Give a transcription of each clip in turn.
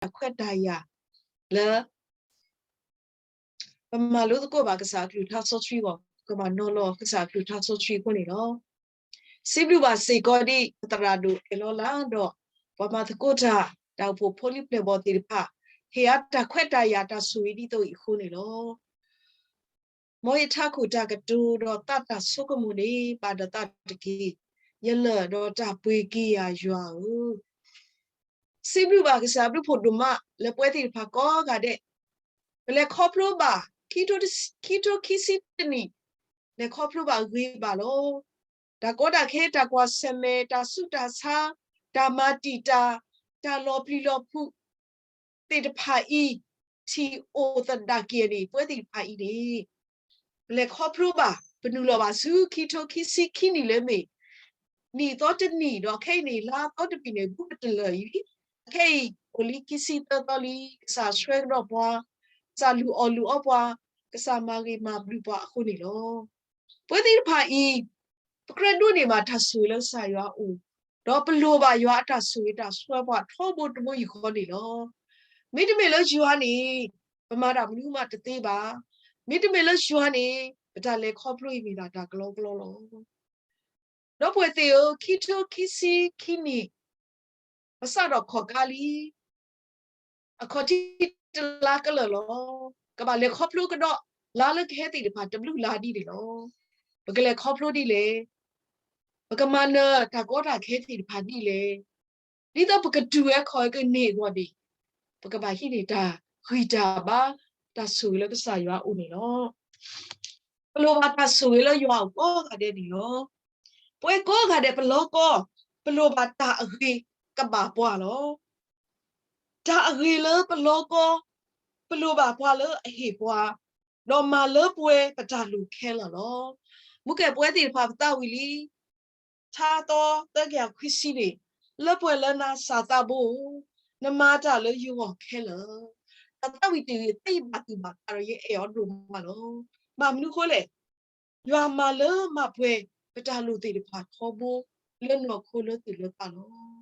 ပကဘၣ်ဟ့ၣ်တၢ်ခွဲးတၢ်ယာ်လၢ ပမၤလိသကိးဘၣ်ကစၢ်အကလုၢ်ကထါစီဆှံအဂီၢ်, ပကဘၣ်နီၤလီၤကစၢ်အကလုၢ်ကထါစီဆှံအဃိန့ၣ်လီၤ. စံးဘျုးဘၣ်စ့ၢ်ကီးဒ်ပသရၣ်ဒိၣ်အဲၣ်လီၤလးဒီး ပှၤမၤသကိးတၢ် တၢ်အိၣ်ဖှိၣ်ဖိလံၤပျဲၢ်ဘီၣ်သ့ၣ်တဖၣ် ဟ့ၣ်အတၢ်ခွဲးတၢ်ယာ်တၢ်ဆိၣ်ဂ့ၤဒ်သိးအံၤအဃိန့ၣ်လီၤ. မ်ယထးခိၣ်တၢ်ကတိၤဒီးသးတၢ်ဆိကမိၣ်န့ၣ် ဘၣ်ဒီးသးတက့ၢ်. ယလၢာ်ဒီးတၢ်ပှ့ၤက့ၤယၤယွၤဧၢ. စံးဘျုးဘၣ်ကစၢ်ဘျုးဖှိၣ်ဒိၣ်မးလၢပဝဲသ့ၣ်တဖၣ်ကိးဂၤဒဲး, ပလဲၤခီဖျိဘၣ် ခံထိခံဆံတနံၣ်, လဲၤခီဖျိဘၣ်ဂ့ၤဘၣ်လီၤ. တၢ်ကီတၢ်ခဲ တၢ်ကွၢ်ဆၢၣ်မဲာ် တၢ်ဆူးတၢ်ဆါ တၢ်မၤတံာ်တာ် တၢ်လီၤပျံၤလီၤဖုး သ့ၣ်တဖၣ်အံၤ ထံၣ်အိၣ်သဒၣ်က့ၤန့ၣ် ပဝဲသ့ၣ်တဖၣ်အံၤန့ၣ် ပလဲၤခီဖျိဘၣ် ပနုာ်လီၤဘၣ်ဆူခံထိခံဆံခံနံၣ်လၢမ့ၢ် နံၣ်သီတနံၣ်ဒီးခဲအံၤန့ၣ် လါသီတနံၣ်န့ၣ် ဘူးကတလၢာ်အံၤ, ခဲအံၤအိၣ်လံခံဆံသၢသီလံ ကစၢ်ဆှၢကဒီးပှၤ, ကစၢ်လုၢ်အီၣ်လုၢ်အီပှၤ, ကစၢ်မၤဂ့ၤမၤဘျုးပှၤအဃိန့ၣ်လီၤ. ပဝဲသ့ၣ်တဖၣ်အံၤ ပကြၢးဒိးန့ၢ်ဘၣ်တၢ်ဆိၣ်ဂ့ၤလၢကစၢ်ယွၤအအိၣ်, ဒီးပလိၣ်ဘၣ်ယွၤအတၢ်ဆိၣ်ဂ့ၤတၢ်ဆှၢပှၤထီဘိတဘိယူၢ်ဃီန့ၣ်လီၤ. မ့တမ့ၢ်လၢယွၤန့ၣ် ပမၤတၢ်မနုၤမးတသ့ဘၣ်. မ့တမ့ၢ်လၢယွၤန့ၣ် ပတၢ်လဲၤခီဖျိအံၤမ့ၢ်ဒၣ်တၢ်ကလီကလီလီၤ. ဒီပုၢ်ဝဲၢ်သ့ၣ်ဧၢ, ခံထိခံဆံခံနံၣ် ပစးထီၣ်ခီၣ်ကါလံ, အခီၣ်ထံးတလါကလၢာ်လီၤ. ကဘၣ်လဲၤခီဖျိကဒီး လါလၢကဟဲသ့ၣ်တဖၣ်တဘျုးလါဒ်န့ၣ်လီၤ. ပကလဲၤခီဖျိဒ်လဲၣ်, ပကမၤနၢၤတၢ်ကီတၢ်ခဲသ့ၣ်တဖၣ်ဒ်လဲၣ်, ဒ်သိးပကတုၤဝဲခီၣ်ဝဲကန့ၢ်အဂီၢ်န့ၣ် ပကဘၣ်ဟံးန့ၢ်တၢ်ဂံၢ်တၢ်ဘါ တၢ်ဆိၣ်ဂ့ၤလၢကစၢ်ယွၤအအိၣ်န့ၣ်လီၤ. ပလိၣ်ဘၣ်တၢ်ဆိၣ်ဂ့ၤလၢယွၤအအိၣ်ကိးဂၤဒဲးန့ၣ်လီၤ. ပဝဲကိးဂၤဒဲးပလီၢ်ကီ ပလိၣ်ဘၣ်တၢ်အဂ့ၤကဘၣ်ပှၤလီၤ. တၢ်အဂ့ၤလၢပလီၢ်ကီ ပလိၣ်ဘၣ်ပှၤလၢအဟ့ၣ်ပှၤ, ဒီးမၤလၢပှဲၤပတၢ်လိၣ်ခဲလၢာ်လီၤ. မုၢ်ကဲၣ်ပဝဲသ့ၣ်တဖၣ်ပသးဝံၤလံ ထါသီသၢကယၤခွံဆံန့ၣ်, လၢပှဲၤလၢနၤစၢ်သးဘိဧၢ, နမၤတၢ်လၢယဂီၢ်ခဲလၢာ်. တၢ်သးဝံၤတဂ့ၤ သ့ဘၣ်သုဘၣ်ဃးဒီးယအဲၣ်အီၤဒိၣ်မးလီၤ. ဘၣ်မနုၤဃိလဲၣ်, ယွၤမၤလၢမၤပှဲၤ ပတၢ်လိၣ်သ့ၣ်တဖၣ်ထီဘိ လၢနီၢ်ခိလၢသူၣ်လၢသးလီၤ.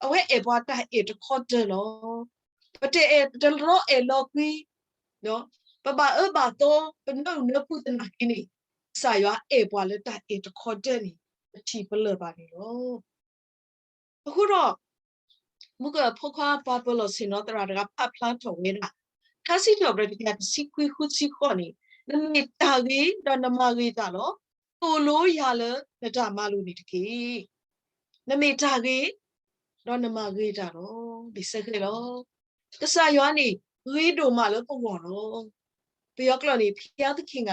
အဝဲအဲၣ်ပှၤတၢ်အဲၣ်တခီတၢၢ်လီၤ. ပတအဲၣ် ပတလီၤအဲၣ်လီၤကွံ ပဘၣ်အၢဘၣ်သီ ပနၢအုၣ်နၢဖုသနာ်က့န့ၣ်, ကစၢ်ယွၤအဲၣ်ပှၤလၢတၢ်အဲၣ်တခီတၢၢ်န့ၣ် ပထံၣ်ပလၢၢ်ဘၣ်န့ၣ်လီၤ. အဃိဒီး မုၢ်ကၢၢ်ဖိခွါပှၤပၢၤလီၢ်ဆ့ၣ်နီၤသရၣ်တဂၤ ပာ်ဖျါထီၣ်ဝဲဒၣ် ထါစံးထီၣ်ပတြၢၤတကယၤတဆံခွံဃုဆံဃိးန့ၣ်, နမ့ၢ်တၢ်ဂ့ၤဒီးနမၤဂ့ၤတၢ်လီၤ. သိၣ်လိယၤလၢနတၢ်မၤလိာ်န့ၣ်တက့ၢ်. နမ့ၢ်တၢ်ဂ့ၤ ဒီးနမၤဂ့ၤတၢ်လီၤ. ဘၣ်ဆၣ်ခဲလၢာ် ကစၢ်ယွၤန့ၣ် ဂ့ၤဒိၣ်မးလၢပဂီၢ်လီၤ. ပယီၤကျိာ်န့ၣ် ဘုရားသခင်က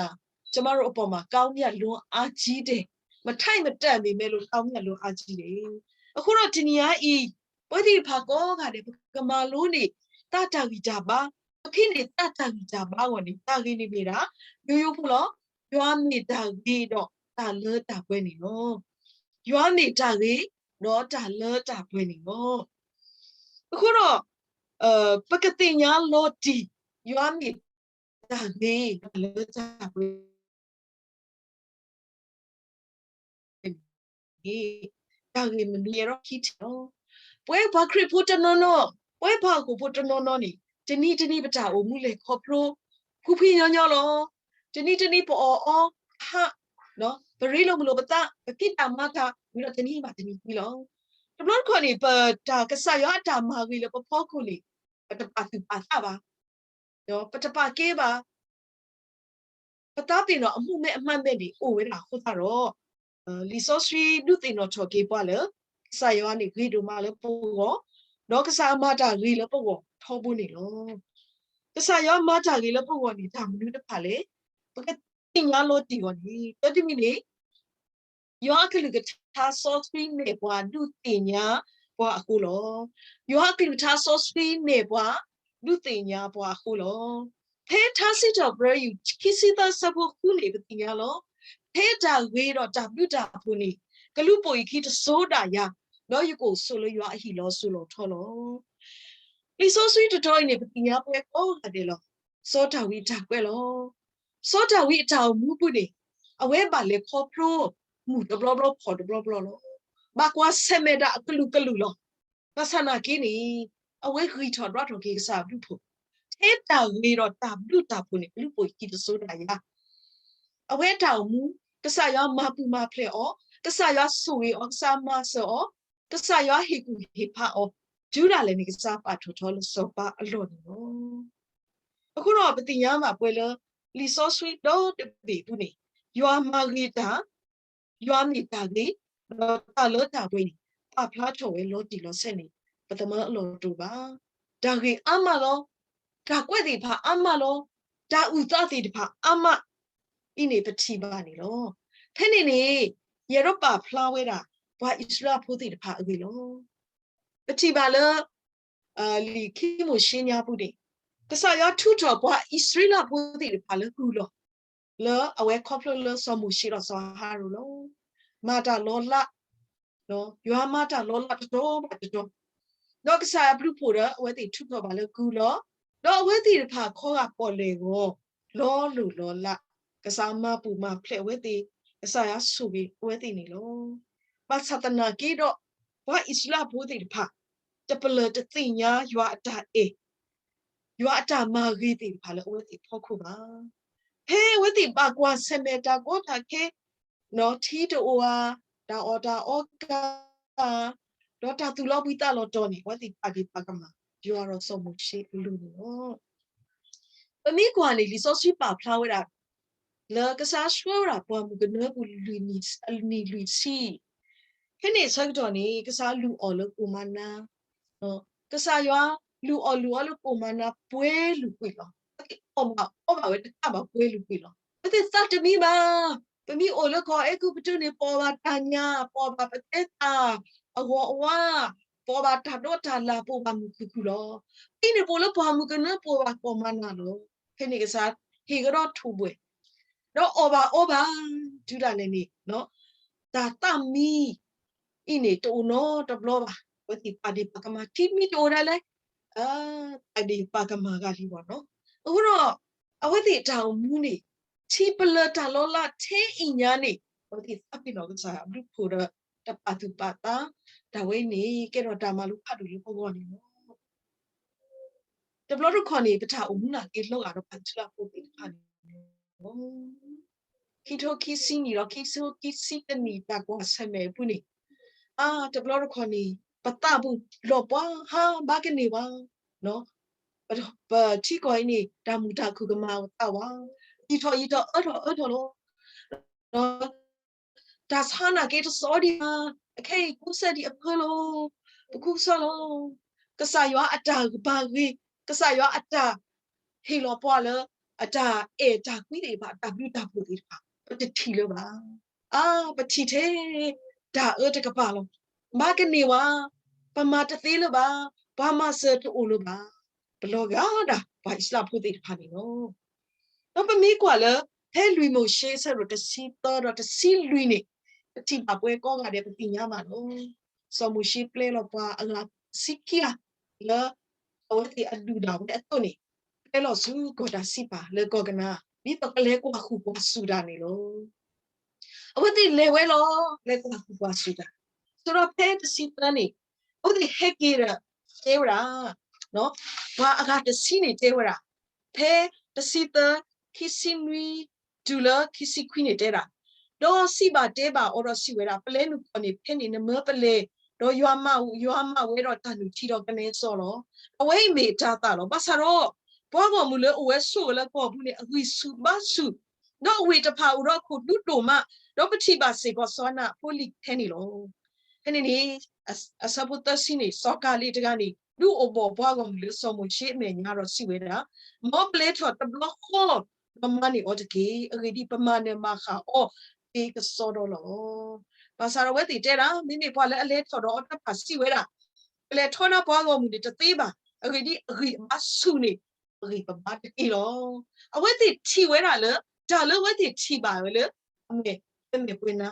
ကျွန်မတို့အပေါ်မှာ ကောင်းမြတ်လွန်အားကြီးတယ်, မထိုက်မတန်ပေမဲ့လို့ ကောင်းမြတ်လွန်အားကြီးတယ်. အဃိဒီးတနံၤအံၤ ပဝဲသ့ၣ်တဖၣ်ကိးဂၤဒဲး ပကမၤလိန့ၢ် သးတၢ်ဂံၢ်တၢ်ဘါ, ပကဟံးန့ၢ်သးတၢ်ဂံၢ်တၢ်ဘါအဂီၢ်န့ၣ် တၢ်ဂ့ၢ်န့ၣ်မ့ၢ်ဒၣ် ယိယိဖိလီၤ. ယွၤမ့ၢ်တၢ်ဂ့ၤဒီးတၢ်လၢတၢ်ပှဲၤန့ၣ်လီၤ. ယွၤမ့ၢ်တၢ်ဂ့ၤဒီးတၢ်လၢတၢ်ပှဲၤန့ၣ်လီၤ. အဃိဒီး ပကသ့ၣ်ညါလီၤတံၢ် ယွၤမ့ၢ်တၢ်ဂ့ၤဒီးတၢ်လၢတၢ်ပှဲၤ တၢ်ဂ့ၢ်မနုၤယဲဒီးခံထံၣ်လီၤ. ပဝဲပှၤခရံာ်ဖိတနီၤနီၤ, ပဝဲပှၤဟီၣ်ခိၣ်ဖိတနီၤနီၤန့ၣ် တနံၤတနံၤပတၢ်အိၣ်မူလဲၤခီဖျိ ဖှံဖှံညီညီလီၤ. တနံၤတနံၤပအီၣ်အီ ပဟး, ပရ့လိာ်မုာ်လိာ်ပသး, ပဖံးတၢ်မၤတၢ် ဝံၤဒီးတနံၤဘၣ်တနံၤကွံာ်လီၤ. တဘျီတခီၣ်န့ၣ် ပတၢ်ကစၢ်ယွၤအတၢ်မၤဂ့ၤလၢပဖီခိၣ်န့ၣ် ပတပာ်သူၣ်ပာ်သးဘၣ် ပတပာ်ကဲဘၣ်. ပသးပ့ၤနီၣ်အမူးမဲအမှတ်မဲန့ၣ် အိၣ်ဝဲဒၣ်အဃိသတးဒီး လံာ်စီဆှံဒုးသ့ၣ်နီၣ်ထီၣ်က့ၤပှၤလၢ ကစၢ်ယွၤန့ၣ်ဂ့ၤဒိၣ်မးလၢပဂီၢ်, ဒီးကစၢ်အမၤတၢ်ဂ့ၤလၢပဂီၢ်ထီဘိန့ၣ်လီၤ. ကစၢ်ယွၤမၤတၢ်ဂ့ၤလၢပဂီၢ်န့ၣ် တၢ်မနုၤတဖၣ်လဲၣ်. ပကသ့ၣ်ညါလီၤတံၢ်အီၤန့ၣ် တၢတမံၤန့ၣ် ယွၤအကလုၢ်ကထါစီဆှံနဲၣ်ပှၤဒုးသ့ၣ်ညါပှၤအဃိလီၤ. ယွၤအကလုၢ်ကထါစီဆှံနဲၣ်ပှၤဒုးသ့ၣ်ညါပှၤအဃိလီၤ. ဖဲထါစံးထီၣ်ပတြၢၤ ခံဆံသၢဆၢဖိဃုန့ၣ် ပသ့ၣ်ညါလီၤ. ဖဲတၢ်ဂ့ၤဒီးတၢ်ဘျုးတၢ်ဖှိၣ်န့ၣ် ကလူးပိာ်ယခံတစိၤဒၣ်ယၤ, ဒီးယကအိၣ်ဆိးလၢယွၤအဟံၣ်လီၤစိၤလီၤထီလီၤ. လံာ်စီဆှံတတီၤအံၤန့ၣ် ပသ့ၣ်ညါပှၤကိးဂၤဒဲးလီၤ. စီၤဒၤဝံးအတၢ်ကွဲးလီၤ. စီၤဒၤဝံးအတၢ်အိၣ်မူပူၤန့ၣ် အဝဲဘၣ်လဲၤခီဖျိ မုၢ်တဘျီဘျီဖီၣ်တဘျီဘျီလီၤ. ဘၣ်ကွၢ်ဆၢၣ်မဲာ်ဒၣ်အကလုာ်ကလုာ်လီၤ. ဘၣ်ဆၣ်နာ်က့န့ၣ် အဝဲဂံၢ်ထီၣ်ဒွးထီၣ်က့ၤကစၢ်အဘျုးဖှိၣ်, ထဲတၢ်ဂ့ၤဒီးတၢ်ဘျုးတၢ်ဖှိၣ်န့ၣ် အဘျုးဖှိၣ်ဟံးတစိၤဒၣ်ယၤ အဝဲအတၢ်အိၣ်မူ, ကစၢ်ယွၤမၤပူၤမၤဖျဲးအီၤ, ကစၢ်ယွၤဆိၣ်ဂ့ၤအီၤ, ကစၢ်မၤစၢၤအီၤ, ကစၢ်ယွၤဟ့ၣ်ကူၣ်ဟ့ၣ်ဖးအီၤ, တုၤဒၣ်လဲာ်န့ၣ် ကစၢ်ပာ်ထီၣ်ထီလၢစီၤပၤအလီၢ်န့ၣ်လီၤ. အဃိဒီးပသ့ၣ်ညါဘၣ်ပှဲၤလၢ လံာ်စီဆှံဒီတဘ့ၣ်အပူၤန့ၣ်, ယွၤမၤဂ့ၤတၢ်, ယွၤမ့ၢ်တၢ်ဂ့ၤ, ဒီးတၢ်လၢတၢ်ပှဲၤန့ၣ် ပာ်ဖျါထီၣ်ဝဲလီၤတံၢ်လီၤဆဲးန့ၣ် ပတမၢအလီၢ်တအိၣ်ဘၣ်. တၢ်ဂ့ၤအါမးလီၤ. တၢ်ကွဲးသ့ၣ်တဖၣ်အါမးလီၤ. တၢ်အုၣ်သးသ့ၣ်တဖၣ်အါမး အံၤန့ၣ်ပထံၣ်ဘၣ်န့ၣ်လီၤ. ဖဲန့ၣ်န့ၣ် ယအဲၣ်ဒိးပာ်ဖျါဝဲဒၣ် ပှၤအံၣ်စရ့လးဖိသ့ၣ်တဖၣ်အဂ့ၢ်လီၤ. ပထံၣ်ဘၣ်လၢ လံာ်ခံမိၤၡ့ညါပူၤန့ၣ်, ကစၢ်ယွၤထုးထီၣ်ပှၤအံၣ်စရ့လးဖိသ့ၣ်တဖၣ်လၢကုၢ်လီၤ, လၢအဝဲခီဖျိလၢစီၤမိၤၡ့ဒီးစီၤအၤဟရိၣ်လီၤ. မၤတၢ်လီၤလး, ယွၤမၤတၢ်လီၤလးတတီၤဘၣ်တတီၤ, ဒီးကစၢ်ယွၤဘျုးဖှိၣ်ဒီးအဝဲသ့ၣ်ထုးထီၣ်ဘၣ်လၢကုၢ်လီၤ, ဒီးအဝဲသ့ၣ်တဖၣ်ခီဂာ်ပီၣ်လဲၣ်ဂီၤ လီၤလိၢ်လီၤလး, ကစၢ်မၤပူၤမၤဖျဲးအဝဲသ့ၣ်, ကစၢ်ယွၤဆိၣ်ဂ့ၤအဝဲသ့ၣ်န့ၣ်လီၤ. ဘၣ်ဆၣ်သနာ်က့ဒီး ပှၤအံၣ်စရ့လးဖိသ့ၣ်တဖၣ် တပလၢၢ်တသ့ၣ်ညါယွၤအတၢ်အဲၣ် ယွၤအတၢ်မၤဂ့ၤသ့ၣ်တဖၣ်လၢအဝဲသ့ၣ်ဖီခိၣ်ဘၣ်. ဖဲအဝဲသ့ၣ်ဘၣ်ကွၢ်ဆၢၣ်မဲာ်တၢ်ကီတၢ်ခဲ, ထံတအိၣ်ဧါ, တၢ်အီၣ်တၢ်အီကါ, ဒီးတၢ်သူၣ်လီၤဘှံးသးလီၤတီၤန့ၣ် အဝဲသ့ၣ်ပာ်ဒ့ၣ်ပာ်ကမၣ် ယွၤဒီးစီၤမိၤၡ့အလိၤန့ၣ်လီၤ. ပမ့ၢ်ကွၢ်န့ၣ် လံာ်စီဆှံပာ်ဖျါဝဲဒၣ် လၢကစၢ်ဆှၢဝဲဒၣ်ပှၤမုၣ်ကနၢဖိလွံၢ်နံၣ်လွံၢ်ဆံ, ဖဲန့ၣ်အဆၢကတီၢ်န့ၣ် ကစၢ်လူၤအီၣ်လၢကိၣ်မၤနၤ, ကစၢ်ယွၤလူၤအီၣ်လူၤအီလၢကိၣ်မၤနၤပှဲၤလုာ်ကွံာ်လီၤ. အဝဲသ့ၣ်အီၣ်ဘၣ်အီဘၣ်ဝဲတကးဘၣ်ပှဲၤလုာ်ကွံာ်လီၤ. အဝဲသ့ၣ်သးတမံဘၣ်. ပမ့ၢ်အိၣ်လၢကီၢ်အဲၤကူပတူးန့ၣ် ပအီၣ်ဘၣ်တၢ်ညၣ်, ပအီၣ်ဘၣ်ပသဲသၣ်, အဂီၤအဝါ, ပအီၣ်ဘၣ်တၢ်ဒိးတၢ်လၢ်, ပအိၣ်ဘၣ်မုာ်ခုၣ်ခုၣ်လီၤ. အံၤန့ၣ်ပအိၣ်လၢပှၤမုၣ်ကနၢ ပအိၣ်ဘၣ်ကိၣ်မၤနၤလီၤ. ဖဲန့ၣ်ကစၢ်ဟ့ၣ်ကဒီးထိၣ်ဘှဲၣ် ဒီးအီၣ်ဘၣ်အီဘၣ်, တုၤဒၣ်လဲာ်န့ၣ် တၢ်သးမံအံၤန့ၣ်တအိၣ်နီတဘျီဘၣ်. အဝဲသ့ၣ်ပာ်ဒ့ၣ်ပာ်ကမၣ်, ထံမံတအိၣ်ဒၣ်လဲာ်, ပာ်ဒ့ၣ်ပာ်ကမၣ်ဂၤလံဘၣ်နီၤ. အဃိဒီး အဝဲသ့ၣ်တၢ်အိၣ်မူန့ၣ် ထံပလၢၢ်တၢ်လီၤလးထဲအံၤညါန့ၣ် အဝဲသ့ၣ်သးပ့ၤနီၣ်ကစၢ်အဘျုးဖှိၣ်ဒီး တပာ်သူၣ်ပာ်သး, တၢ်ဝဲန့ၣ် ကဲထီၣ်တၢ်မၤလိဖးဒိၣ်လၢပဂီၢ်န့ၣ်လီၤ. တဘျီတခီၣ်န့ၣ် ပတၢ်အိၣ်မူနာ်က့လီၤဂာ်ဒီးပှၤအံၣ်စရ့လးဖိသ့ၣ်တဖၣ်န့ၣ်လီၤ. ခံထိခံဆံနံၣ်ဒီး ခံထိခံဆံတနံၣ် တၢ်ကွၢ်ဆၢၣ်မဲာ်အပူၤန့ၣ်, အါ တဘျီတခီၣ်န့ၣ် ပသးပူၤလီၤပှီၢ်ဟါဘၣ်ကန့ၢ်ဝဲ, ပထံကီၢ်အံၤန့ၣ် တၢ်မုာ်တၢ်ခုၣ်ကမၤအသးဝဲ, ယံာ်ထီၣ်ယံာ်ထီၣ်အၢထီၣ်အၢထီၣ်လီၤ. တၢ်ဆါနာ်က့တစီဒံးဘၣ်, အခဲအံၤကူစဲဒံးအဖၢလီၤ, ပကူကစီၣ်လီၤ. ကစၢ်ယွၤအတၢ်ကဘၣ်ဂ့ၤ, ကစၢ်ယွၤအတၢ်ဟ့ၣ်လီၤပှၤလၢ အတၢ်အဲၣ်တၢ်ကွံသ့ၣ်တဖၣ် အတၢ်ဘျုးတၢ်ဖှိၣ်သ့ၣ်တဖၣ် ပတထံၣ်လၢၤဘၣ်. အါ ပထံၣ်ထဲ တၢ်အၢတကပၤလီၤ. ဘၣ်ကန့ၢ်ဝဲ, ပမၤတသ့လၢၤဘၣ်, ပှၤမၤစၢၤတအိၣ်လၢၤဘၣ်, ပလီၤဂာ်ဒၣ်ပှၤအံၣ်စရ့လးဖိသ့ၣ်တဖၣ်န့ၣ်လီၤ. ဒီးပမ့ၢ်ကွၢ်လၢ ဖဲလွံၢ်မိၤၡ့အဆၢဒိၣ်တဆံသၢဒီးတဆံလွံၢ်န့ၣ်, ပထံၣ်ဘၣ်ပှဲၤကိးဂၤဒဲး ပသ့ၣ်ညါဘၣ်လီၤ. စီၤမိၤၡ့ပျဲလီၤပှၤအဂၤတဆံခံဂၤ လၢအဝဲသ့ၣ်အဒုၣ်ဒၣ်ဝဲအသိးန့ၣ်, ပျဲလီၤဆူကီၢ်တၢ်စံးပာ်လၢကီၢ်ကနၤအၣ် ဒ်သိးကလဲၤကွၢ်ဃုာ်ကွၢ်စူၣ်တၢ်န့ၣ်လီၤ. အဝဲသ့ၣ်လဲၤဝဲလီၤ, လဲၤကွၢ်ဃုာ်ကွၢ်စူၣ်တၢ်, ဆိုတော့ဖဲတဆံသၢန့ၣ်, အဝဲသ့ၣ်ဟဲက့ၤဒီးတဲဝဲဒၣ်, ပှၤအဂၤတဆံန့ၣ်တဲဝဲဒၣ်, ဖဲတဆံသၢ, ခံဆံနွံ, တုၤလၢခံဆံခွံန့ၣ်တဲဒၣ်, ဒီးစံးဘၣ်တဲဘၣ်အီၤဒီးစံးဝဲဒၣ်, ပလဲၤနုာ်ကီၢ်န့ၣ် ဖဲန့ၣ်နမၢပလဲၤ, ဒီးယွၤမၤ, ယွၤမၤဝဲဒီးတၢ်နုၢ်ထံဒီးကနဲစီလီၤ. အဝဲအံၤမ့ၢ်တၢ်သၣ်လီၤ. ဘၣ်ဆၣ်ဒီး ပှၤဂီၢ်မုၢ်လၢအဝဲဆိၣ်ဂ့ၤလၢကီၢ်ပူၤန့ၣ် အဂံၢ်ဆူၣ်ဘါဆူၣ်, ဒီးအဝ့ၢ်တဖၣ်အိၣ်ဒီးအခိၣ်ဒူဒိၣ်မး, ဒီးပထံၣ်ဘၣ်စ့ၢ်ကီးစီၤနါဖိလံၤခဲန့ၣ်လီၤ. ဖဲန့ၣ်န့ၣ် အဆၢဖိသၢဆံန့ၣ် စီၤကၤလ့းတဂၤန့ၣ် ဒုးအိၣ်ဘှီၣ်ပှၤဂီၢ်မုၢ်လၢစီၤမိၤၡ့အမဲာ်ညါဒီးစံးဝဲဒၣ်, မ်ပလဲၤထီၣ်တဘျီဃီ, ဒီးမၤန့ၢ်အီၤတက့ၢ်. အဂ့ၢ်ဒ်အံၤ, ပမၤနၢၤမၤဃၣ်အီၤသ့ကစီဒီလီၤ. ဘၣ်ဆၣ်ဒီးအဝဲသ့ၣ်တဲဒၣ်, မ့မ့ၢ်ပှၤလၢအလဲၤထီၣ်ဒီးအီၤတဖၣ်စံးဝဲဒၣ်, ပလဲၤထီၣ်နါပှၤဂီၢ်မုၢ်န့ၣ်တသ့ဘၣ်. အဂ့ၢ်ဒ်အံၤ, အဂံၢ်အဘါဆူၣ်န့ၣ် ပဂံၢ်ပဘါတက့ၢ်လီၤ. အဝဲသ့ၣ်ထံၣ်ဝဲဒၣ်လၢ တၢ်လၢအဝဲသ့ၣ်ထံၣ်ဘၣ်ဝဲလၢ အမဲာ်, အမဲာ်ပှဲၤနါ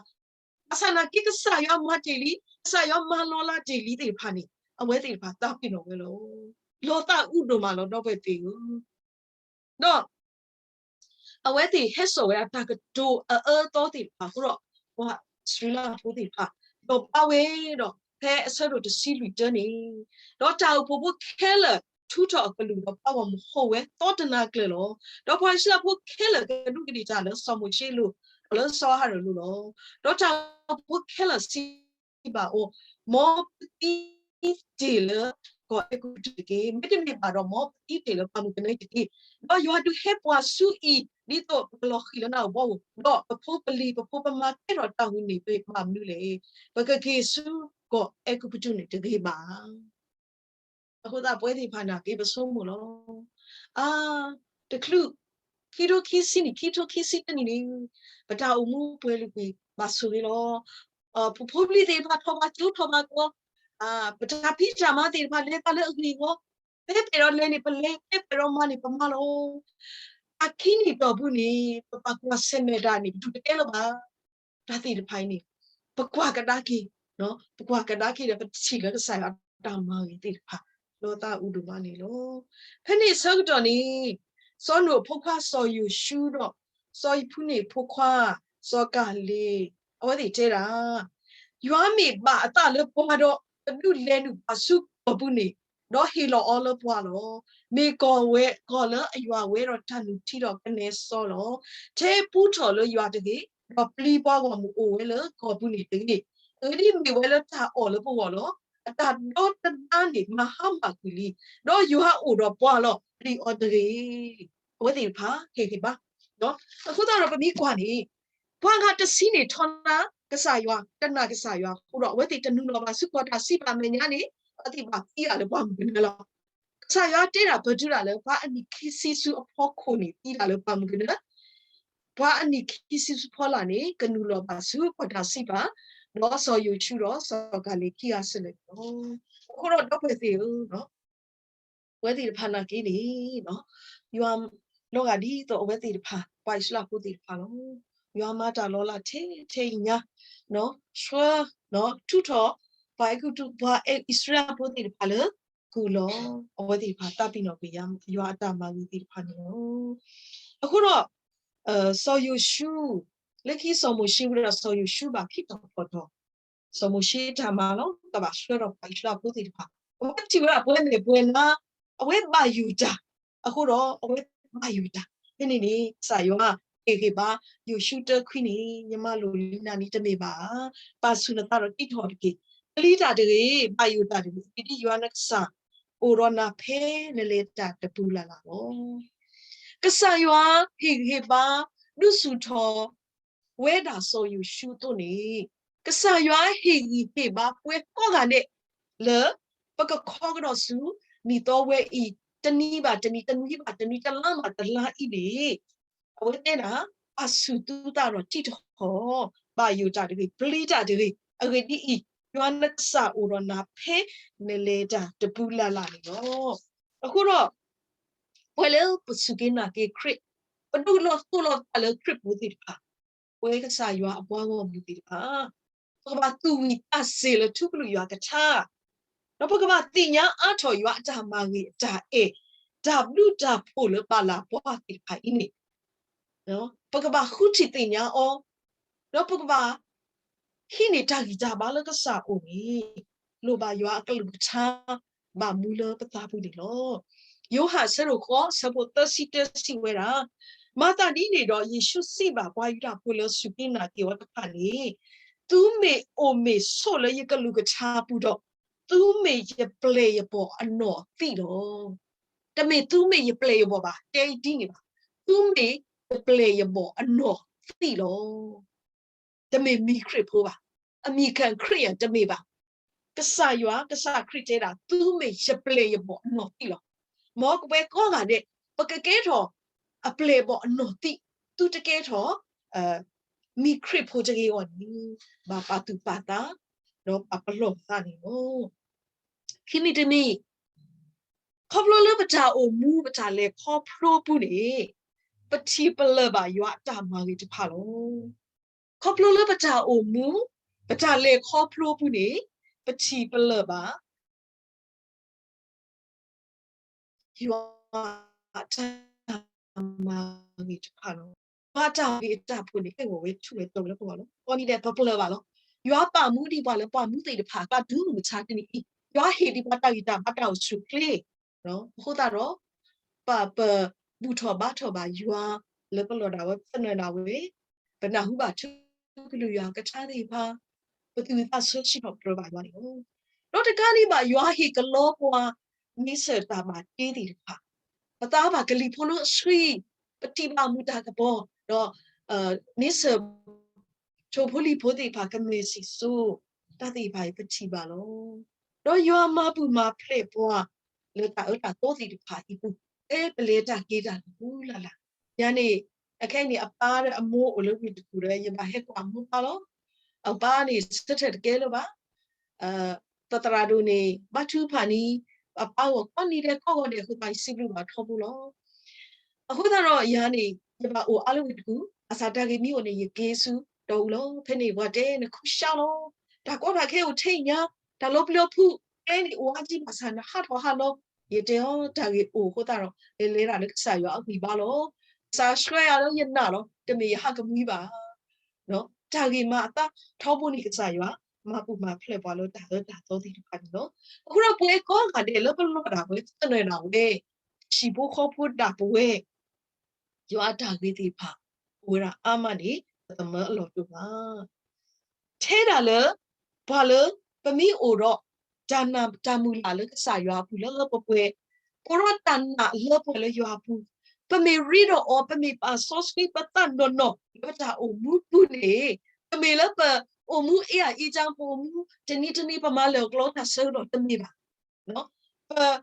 ဘၣ်ဆၣ်နာ်က့ ကစၢ်ယွၤမၤတ့ၢ်လံ, ကစၢ်ယွၤမၤလီၤလးတ့ၢ်လံသ့ၣ်တဖၣ်န့ၣ် အဝဲသ့ၣ်တဖၣ်သးပ့ၤနီၣ်ဝဲလီၤ. လီၤသးအုးဒိၣ်မးလီၤ ဒီပုၢ်ဝဲၢ်သ့ၣ်ဧၢ. ဒီး အဝဲသ့ၣ်ဟဲစိာ်ဝဲဒၣ်တၢ်ကတိၤအအၢအသီသ့ၣ်တဖၣ်အဃိဒီး ပှၤအံၣ်စရ့လးဖိသ့ၣ်တဖၣ် လီၤဘှါဝဲဒီး ဖဲအဆၢဒိၣ်တဆံလွံၢ်တၢန့ၣ်, ဒီးတၢ်အိၣ်ဖှိၣ်ဖိခဲလၢာ် ထုးထီၣ်အကလုၢ်ဒီးပှၤဂီၢ်မုၢ်ဟူးဝဲသီတနၤကျၢၤလီၤ. ဒီးပှၤအံၣ်စရ့လးဖိခဲလၢာ်ကဒူးကဒ့ၣ်တၢ်လၢစီၤမိၤၡ့အလိၤ, ဒီးလၢစီၤအၤဟရိၣ်အလိၤလီၤ. ဒီးတၢ်အိၣ်ဖှိၣ်ဖိခဲလၢာ်စံးဘၣ်အီၤ, မ်ပသံတ့ၢ်လၢကီၢ်အဲၤကူပတူးတက့ၢ်. မ့တမ့ၢ်ဘၣ်ဒီး မ်ပသံတ့ၢ်လၢပှၢ်မုၢ်ကနၢတက့ၢ်. ဒီးယွၤဒုးဟဲပှၤဆူအံၤ ဒ်သိးပကလီၤဃံၤလၢနၤအဘီဧိၤ, ဒီးပဖိပလံၤပဖိပမါကဲထီၣ်တၢ်ဂုာ်န့ၢ်ပမ့ၢ်မနုၤလဲၣ်. ပကက့ၤဆူကီၢ်အဲၤကူပတူးန့ၣ်တဂ့ၤဘၣ်. အဃိသတးပဝဲသ့ၣ်တဖၣ်န့ၣ် က့ၤပဆိကမိၣ်လီၤ. အါ, တချုး, ခံထိခံဆံနံၣ် ခံထိခံဆံတနံၣ်န့ၣ်, ပတၢ်အိၣ်မူပှဲၤလုာ်ကွံာ်ဘၣ်ဆိၣ်ဂ့ၤလီၤ. ပဖိပလံၤသ့ၣ်တဖၣ်ထီၣ်ဘၣ်ကၠိထီၣ်ဘၣ်ကီ, ပတၢ်ဖံးတၢ်မၤသ့ၣ်တဖၣ်လဲၤသးလၢအဂ့ၢ်အဝီ, ဖဲပအဲၣ်ဒိးလဲၤန့ၣ်ပလဲၤ, ဖဲပအဲၣ်ဒိးမၤန့ၣ်ပမၤလီၤ. အခံနံၣ်တီၢ်ပူၤန့ၣ် ပဘၣ်ကွၢ်ဆၢၣ်မဲာ်တၢ်န့ၣ် ပဒုးတတဲလၢၤဘၣ်. တၢ်သ့ၣ်တဖၣ်အံၤန့ၣ် ပကွၢ်ကဒါက့ၤ, ပကွၢ်ကဒါက့ၤဒီးပထံၣ်လၢကစၢ်ယွၤအတၢ်မၤဂ့ၤသ့ၣ်တဖၣ် လီၤသးအုးဒိၣ်မးန့ၣ်လီၤ. ဖဲန့ၣ်အဆၢကတီၢ်န့ၣ် စီၤနိၣ်အဖိခွါစီၤယိၤၡူဒီး စီၤယဖူန့ၣ်အဖိခွါ စီၤကၤလ့း အဝဲသ့ၣ်တဲဒၣ်, ယွၤမ့ၢ်ဘၣ်အသးလၢပှၤဒီး ကဒုးလဲၤနုာ်ပှၤဆူကီၢ်ပူၤန့ၣ်, ဒီးဟ့ၣ်လီၤအီၤလၢပှၤလီၤ. မ့ၢ်ကီၢ်ဝဲ ကီၢ်လၢအယွၤဝဲဒီးတၢ်နုၢ်ထံဒီးကနဲစီလီၤ. ထဲပူထီၣ်လၢယွၤတဂ့ၤ, ဒီးပျံၤပှၤဂီၢ်မုၢ်အိၣ်ဝဲလၢကီၢ်ပူၤန့ၣ်တဂ့ၤ. အဂ့ၢ်ဒ်အံၤ, မ့ၢ်ဝဲလၢတၢ်အီၣ်လၢပဂီၢ်လီၤ. အတၢ်ဒီသဒၣ်န့ၣ် မၤဟါမၢ်ကွံာ်လံ, ဒီးယွၤအိၣ်ဒီးပှၤလီၤ. ပျံၤအီၤတဂ့ၤ. အဝဲသ့ၣ်တဖၣ်ဟ့ၣ်ဂံၢ်ဘါ အဃိသတးဒီးပမ့ၢ်ကွၢ်န့ၣ်, ပှၤဂၤတဆံန့ၣ်ထီဒါကစၢ်ယွၤ, တနာ်ကစၢ်ယွၤအဃိဒီး အဝဲသ့ၣ်တနုာ်လီၤဘၣ်ဆူကီၢ်တၢ်စံးပာ်အမဲာ်ညါန့ၣ်, အဝဲသ့ၣ်ဘၣ်သံဒၣ်လၢပှၢ်မုၢ်ကနၢလီၤ. ကစၢ်ယွၤတဲဒၣ်ပတုၤဒၣ်လၢ ပှၤအနံၣ်ခံဆံဆူအဖီခိၣ်န့ၣ် သံဒၣ်လၢပှၢ်မုၢ်ကနၢ, ပှၤအနံၣ်ခံဆံဆူဖီလာ်န့ၣ် ကနုာ်လီၤဘၣ်ဆူကီၢ်တၢ်စံးပာ်, ဒီးစီၤယိၤၡူဒီးစီၤကၤလ့းခံဂၤစ့ၢ်လၢာ်န့ၣ်လီၤ. အဃိဒီးဒီပုၢ်ဝဲၢ်သ့ၣ်ဧၢ, အဝဲသ့ၣ်တဖၣ်နာ်က့န့ၣ်, ယွၤလီၤဂာ်ဒ်သိးအဝဲသ့ၣ်တဖၣ် ပှၤအံၣ်စရ့လးဖိသ့ၣ်တဖၣ်လီၤ. ယွၤမၤတၢ်လီၤလးထဲထဲအံၤညါ, ဆှၢ, ထုးထီၣ်, ပှၤအဲၤကူပတူး ပှၤအံၣ်စရ့လးဖိသ့ၣ်တဖၣ်လၢကုၢ်လီၤ. အဝဲသ့ၣ်တဖၣ်သးပ့ၤနီၣ်ကွံာ်ယွၤအတၢ်မၤဂ့ၤသ့ၣ်တဖၣ်န့ၣ်လီၤ. အဃိဒီး စီၤယိၤၡူ, လၢခံစီၤမိၤၡ့ဝံၤဒီးစီၤယိၤၡူဘၣ်ခံတီၤဖီၣ်တီၤ, စီၤမိၤၡ့တၢ်မၤလီၤ, ကဘၣ်ဆှၢဒီးပှၤအံၣ်စရ့လးဖိသ့ၣ်တဖၣ်, အဝဲထံၣ်ဝဲဒၣ်ပှၤမဲာ်ပှၤနါ, အဝဲဘၣ်ယိၣ်တၢ်, အဃိဒီးအဝဲဘၣ်ယိၣ်တၢ်, ဖဲန့ၣ်န့ၣ် ကစၢ်ယွၤဟ့ၣ်ဂံၢ်ဘါ ယိၤၡူတၢခွံန့ၣ်, ယမၤလိာ်လံနၤန့ၣ်တမ့ၢ်ဘၣ်ဧါ, ပာ်ဆူၣ်နသးဒီးတံးထီၣ်တက့ၢ်, ပျံၤတၢ်တဂ့ၤ, ဘၣ်ယိၣ်တၢ်တဂ့ၤ, ဒ်ယွၤနကစၢ်အိၣ်ဒီးနၤဖဲနလဲၤတၢ်တပူၤလၢ်လၢ်လီၤ. ကစၢ်ယွၤဟ့ၣ်ဂံၢ်ဟ့ၣ်ဘါ ဒုးဆူၣ်ထီၣ် ဝဲဒၣ်စီၤယိၤၡူအသိးန့ၣ်, ကစၢ်ယွၤဟ့ၣ်ဂံၢ်ဟ့ၣ်ဘါပှၤကိးဂၤဒဲး လၢပကခီကဒီးဆူ နံၣ်သီဝဲအံၤ, တနံၤဘၣ်တနံၤ, တနွံဘၣ်တနွံ, တလါဘၣ်တလါအံၤန့ၣ်, အဝဲတဲဒၣ်, ပာ်ဆူၣ်သုသးဒီးတံးထီၣ်, ဘၣ်ယိၣ်တၢ်တဂ့ၤ, ပျံၤတၢ်တဂ့ၤ, အဂ့ၢ်ဒ်အံၤ, ယွၤနကစၢ်အိၣ်ဒီးနၤဖဲနလဲၤတၢ်တပူၤလၢ်လၢ်န့ၣ်လီၤ. အဃိဒီး ပဝဲလၢပစူၢ်က့ၤနာ်က့ၤခရံာ်, ပဒိးလီၤသိၣ်လီၤသးလၢခရံာ်ဖိသ့ၣ်တဖၣ်, ပဝဲကစၢ်ယွၤအပှၤဂီၢ်မုၢ်သ့ၣ်တဖၣ်, ပကဘၣ်သူၣ်ဝံၣ်သးစ့ၤလၢထူကလုာ်ယွၤကထါ, ဒီးပကဘၣ်သ့ၣ်ညါအါထီၣ်ယွၤအတၢ်မၤဂ့ၤအတၢ်အဲၣ်, တၢ်ဘျုးတၢ်ဖှိၣ်လၢပာ်လၢ်ပှၤသ့ၣ်တဖၣ်အံၤန့ၣ်, ပကဘၣ်ဃုထံၣ်သ့ၣ်ညါအီၤ, ဒီးပကဘၣ် ဟံးန့ၢ်တၢ်ဂံၢ်တၢ်ဘါလၢကစၢ်အအိၣ်န့ၣ်, လိၣ်ဘၣ်ယွၤအကလုၢ်ကထါ ဘၣ်မူလၢပသးပူၤန့ၣ်လီၤ. ယိၤဟၣ်အဆၢဒိၣ်ဃိး အဆၢဖိသၢဆံတၢစံးဝဲဒၣ်, မၤသးဒ်န့ၣ်ဒီး ယ့ၣ်ၡူးစံးဘၣ်ပှၤယူဒၤဖိလၢစူၢ်က့ၤနာ်က့ၤအီၤတဖၣ်န့ၣ်, သုမ့ၢ်အိၣ်မ့ၢ်ဆိးလၢယကလုၢ်ကထါပူၤဒီး, သုမ့ၢ်ယပျဲၢ်ယဘီၣ်အနီၢ်သံးလီၤ. တမ့ၢ်သုမ့ၢ်ယပျဲၢ်ယဘီၣ်ဘၣ်, တဲဒ်န့ၣ်ဘၣ်, သုမ့ၢ်ယပျဲၢ်ယဘီၣ်အနီၢ်သံးလီၤ. တမ့ၢ်မံၤခရံာ်ဖိဘၣ်, အမံၤခံခရံာ်ယၤတမ့ၢ်ဘၣ်. ကစၢ်ယွၤ, ကစၢ်ခရံာ်တဲဒၣ် သုမ့ၢ်ယပျဲၢ်ယဘီၣ်အနီၢ်သံးလီၤ. မ်ပဝဲကိးဂၤဒဲး ပကကဲထီၣ်အပျဲၢ်ဘီၣ်အနီၢ်သံး, သုတကဲထီၣ် မံၤခရံာ်ဖိတဂ့ၤအဂီၢ်န့ၣ်, ဘၣ်ပာ်သူၣ်ပာ်သး, ဒီးပာ်ပလီၢ်ပသးန့ၣ်လီၤ. ခံမံၤတမံၤ, ခီဖျိလၢပတၢ်အိၣ်မူ ပတၢ်လဲၤခီဖျိပူၤန့ၣ်, ပထံၣ်ပလၢၢ်ဘၣ်ယွၤအတၢ်မၤဂ့ၤတဖၣ်လီၤ. ခီဖျိလၢပတၢ်အိၣ်မူ, ပတၢ်လဲၤခီဖျိပူၤန့ၣ်, ပထံၣ်ပလၢၢ်ဘၣ် ယွၤအတၢ်မၤဂ့ၤတဖၣ်လီၤ. ယွၤအတၢ်ဂ့ၤအတၢ်ဖှိၣ်န့ၣ် ဟဲဂီၤဝဲထူၣ်ဝဲတီၤဝဲလၢပဂီၢ်လီၤ. ကိးနံၤဒဲး ပပလၢၢ်ဘၣ်လီၤ. ယွၤပာ်မူဒံးပှၤလၢပှၢ်မူသ့ၣ်တဖၣ်အကျါ တုၤမုၢ်မဆါတနံၤအံၤ, ယွၤဟ့ၣ်ဒံးပှၤတၢ်ဂံၢ်တၢ်ဘါတၢ်အိၣ်ဆူၣ်အိၣ်ချ့, အဃိသတးဒီး ပပဘူၣ်ထီၣ်ဘါထီၣ်ဘၣ်ယွၤလၢပလီၢ်ဒၣ်ဝဲ ပသနၢၣ်ဒၣ်ဝဲ, ပနၢ်ဟူဘၣ်ထူကလုၢ်ယွၤကထါသ့ၣ်တဖၣ်, ပသူၣ်ဝံၣ်သးဆၢဆှံထီၣ်ပတြၢၤဘၣ်ယွၤန့ၣ်လီၤ. ဒီးတကးဒံးဘၣ် ယွၤဟ့ၣ်ကလီပှၤ န့ဆၢၣ်တၢ်ဘၣ်တ့သ့ၣ်တဖၣ်, ပသးဘၣ်ကလံၤဖိလၢအဆှံ, ပထံၣ်ဘၣ်မုၢ်တၢ်ကပီၤ, ဒီး န့ဆၢၣ် ထိၣ်ဖိလံၣ်ဖိသ့ၣ်တဖၣ်ကမဲာ်စံၣ်စိၤ, တၢ်သ့ၣ်တဖၣ်အံၤပထံၣ်ဘၣ်လီၤ. ဒီးယွၤမၤပူၤမၤဖျဲးပှၤ လၢတၢ်အၢတၢ်သီသ့ၣ်တဖၣ်အံၤပူၤ, ဖဲပလဲၤတၢ်က့ၤတၢ်လၢပူၤလၢ်လၢ်, ယၤန့ၣ် အခဲအံၤန့ၣ် အပၢ်ဒီးအမိၢ်အိၣ်လၢဝ့ၢ်တကူၣ်ဒီး ယဘၣ်ဟဲကွၢ်အမိၢ်ပၢ်လီၤ. အပၢ်န့ၣ် ဆၢထၢၣ်တကဲလၢၤဘၣ် ပသရၣ်ဒိၣ်န့ၣ် ဘါထုကဖၣ်န့ၣ် အပၢ်ဂီၢ်ကိးနံၤဒဲးကိးဂီၤဒဲးအဃိသတး ယစံးဘျုးဘၣ်ထီဘိလီၤ. အဃိသတးဒီးယၤန့ၣ် ယဘၣ်အိၣ်အါလၢဝ့ၢ်တကူၣ်, ဘၣ်ဆၣ်တၢ်ဂ့ၢ်မ့ၢ်အိၣ်န့ၣ် ယက့ၤဆူတီၢ်အူလီၤ. ဖဲန့ၣ်ပှၤတဲ နခူၣ်ဆါလီၤ, တၢ်ကီတၢ်ခဲအိၣ်ထဲညါ, တၢ်လီၤပျံၤလီၤဖုး, ကျဲန့ၣ်အိၣ်အါကံဘၣ်ဆၣ် နဟးထီၣ်ဟးလီၤ. ယတဲအီၤ တၢ်ဂ့ၢ်အိၣ်အဃိသတးဒီး လဲၤလဲၤဒၣ်လၢကစၢ်ယွၤအဂံၢ်ဘါလီၤ. ကစၢ်ဆှၢယၤလၢယနၢ်လီၤ, တမ့ၢ်ယဟးကမှံဘၣ်. တၢ်ဂ့ၢ်မၤအသးထီဘိန့ၣ် ကစၢ်ယွၤ မၤပူၤမၤဖျဲးပှၤလၢတၢ်အၢတၢ်သီသ့ၣ်တဖၣ်န့ၣ်လီၤ. အဃိဒီးပဝဲကိးဂၤဒဲးလၢပလီၢ်ဒၣ်ဝဲ သနၢၣ်ဒၣ်ဝဲ ဟံၣ်ဖိဃီဖိဒၣ်ပဝဲ ယွၤအတၢ်ဂ့ၤသ့ၣ်တဖၣ် အိၣ်ဝဲဒၣ်အါမးန့ၣ် ပသမၢအလီၢ်တအိၣ်ဘၣ်. ထဲဒၣ်လၢ ပှၤလၢ ပမ့ၢ်အိၣ်ဒီး တၢ်နာ်တၢ်မုၢ်လၢ်လၢကစၢ်ယွၤအပူၤလၢလၢပှဲၤပှဲၤ, အိၣ်ဒီးတၢ်နာ်လၢပှဲၤလၢယွၤအပူၤ, ပမ့ၢ်ရ့ဒီးအီၤ, ပမ့ၢ်ပာ်စီဆှံပသးနီၢ်နီၢ်လၢပတၢ်အိၣ်မူပူၤန့ၣ်, တမ့ၢ်လၢပအိၣ်မူအ့ၣ်အအံၤကၢ ပအိၣ်မူတနံၤတနံၤ ပမၤလၢာ်အကျဲတၢ်ဆၢကတီၢ်တမ့ၢ်ဘၣ်.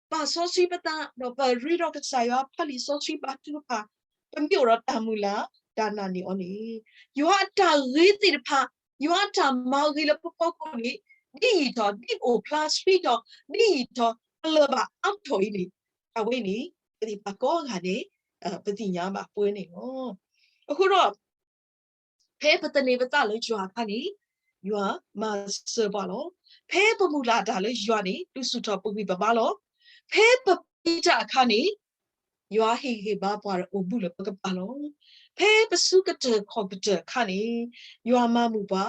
ပ ပာ်စီဆှံပသး ဒီးပရ့ဒီးကစၢ်ယွၤ ဖးလံာ်စီဆှံ ဘါထုကဖၣ်, ပမ့ၢ်အိၣ်ဒီးတၢ်မုၢ်လၢ် တၢ်နာ်န့ၢ်အီၤန့ၣ်, ယွၤအတၢ်ဂ့ၤသ့ၣ်တဖၣ်, ယွၤအတၢ်မၤဂ့ၤလၢပဖီခိၣ်န့ၣ် ဒ်ယံာ်ထီၣ် ဒ်အိၣ်ဖျါဆှံထီၣ် ဒ်ယံာ်ထီၣ် ပလၢၢ်ဘၣ်အါထီၣ်အံၤန့ၣ်, အဝဲန့ၣ် ပသ့ၣ်တဖၣ်ကိးဂၤဒဲး ပသ့ၣ်ညါဘၣ်ပှဲၤန့ၣ်လီၤ. အဃိဒီး ဖဲပသန့ၤပသးလၢယွၤအခါန့ၣ်, ယွၤမၤစၢၤပှၤလီၤ. ဖဲပမုၢ်လၢ်တၢ်လၢယွၤန့ၣ် ဒုးဆူၣ်ထီၣ်ပဂံၢ်ပဘါလီၤ. ဖဲပပျံၤတၢ်အခါန့ၣ်, ယွၤဟ့ၣ်ဂံၢ်ဘါပှၤဒီးအိၣ်ဘူးလၢပကပၤလီၤ. ဖဲပစုကတၢၢ်ခီၣ်ကတၢၢ်အခါန့ၣ်, ယွၤမၤမုာ်ပှၤ,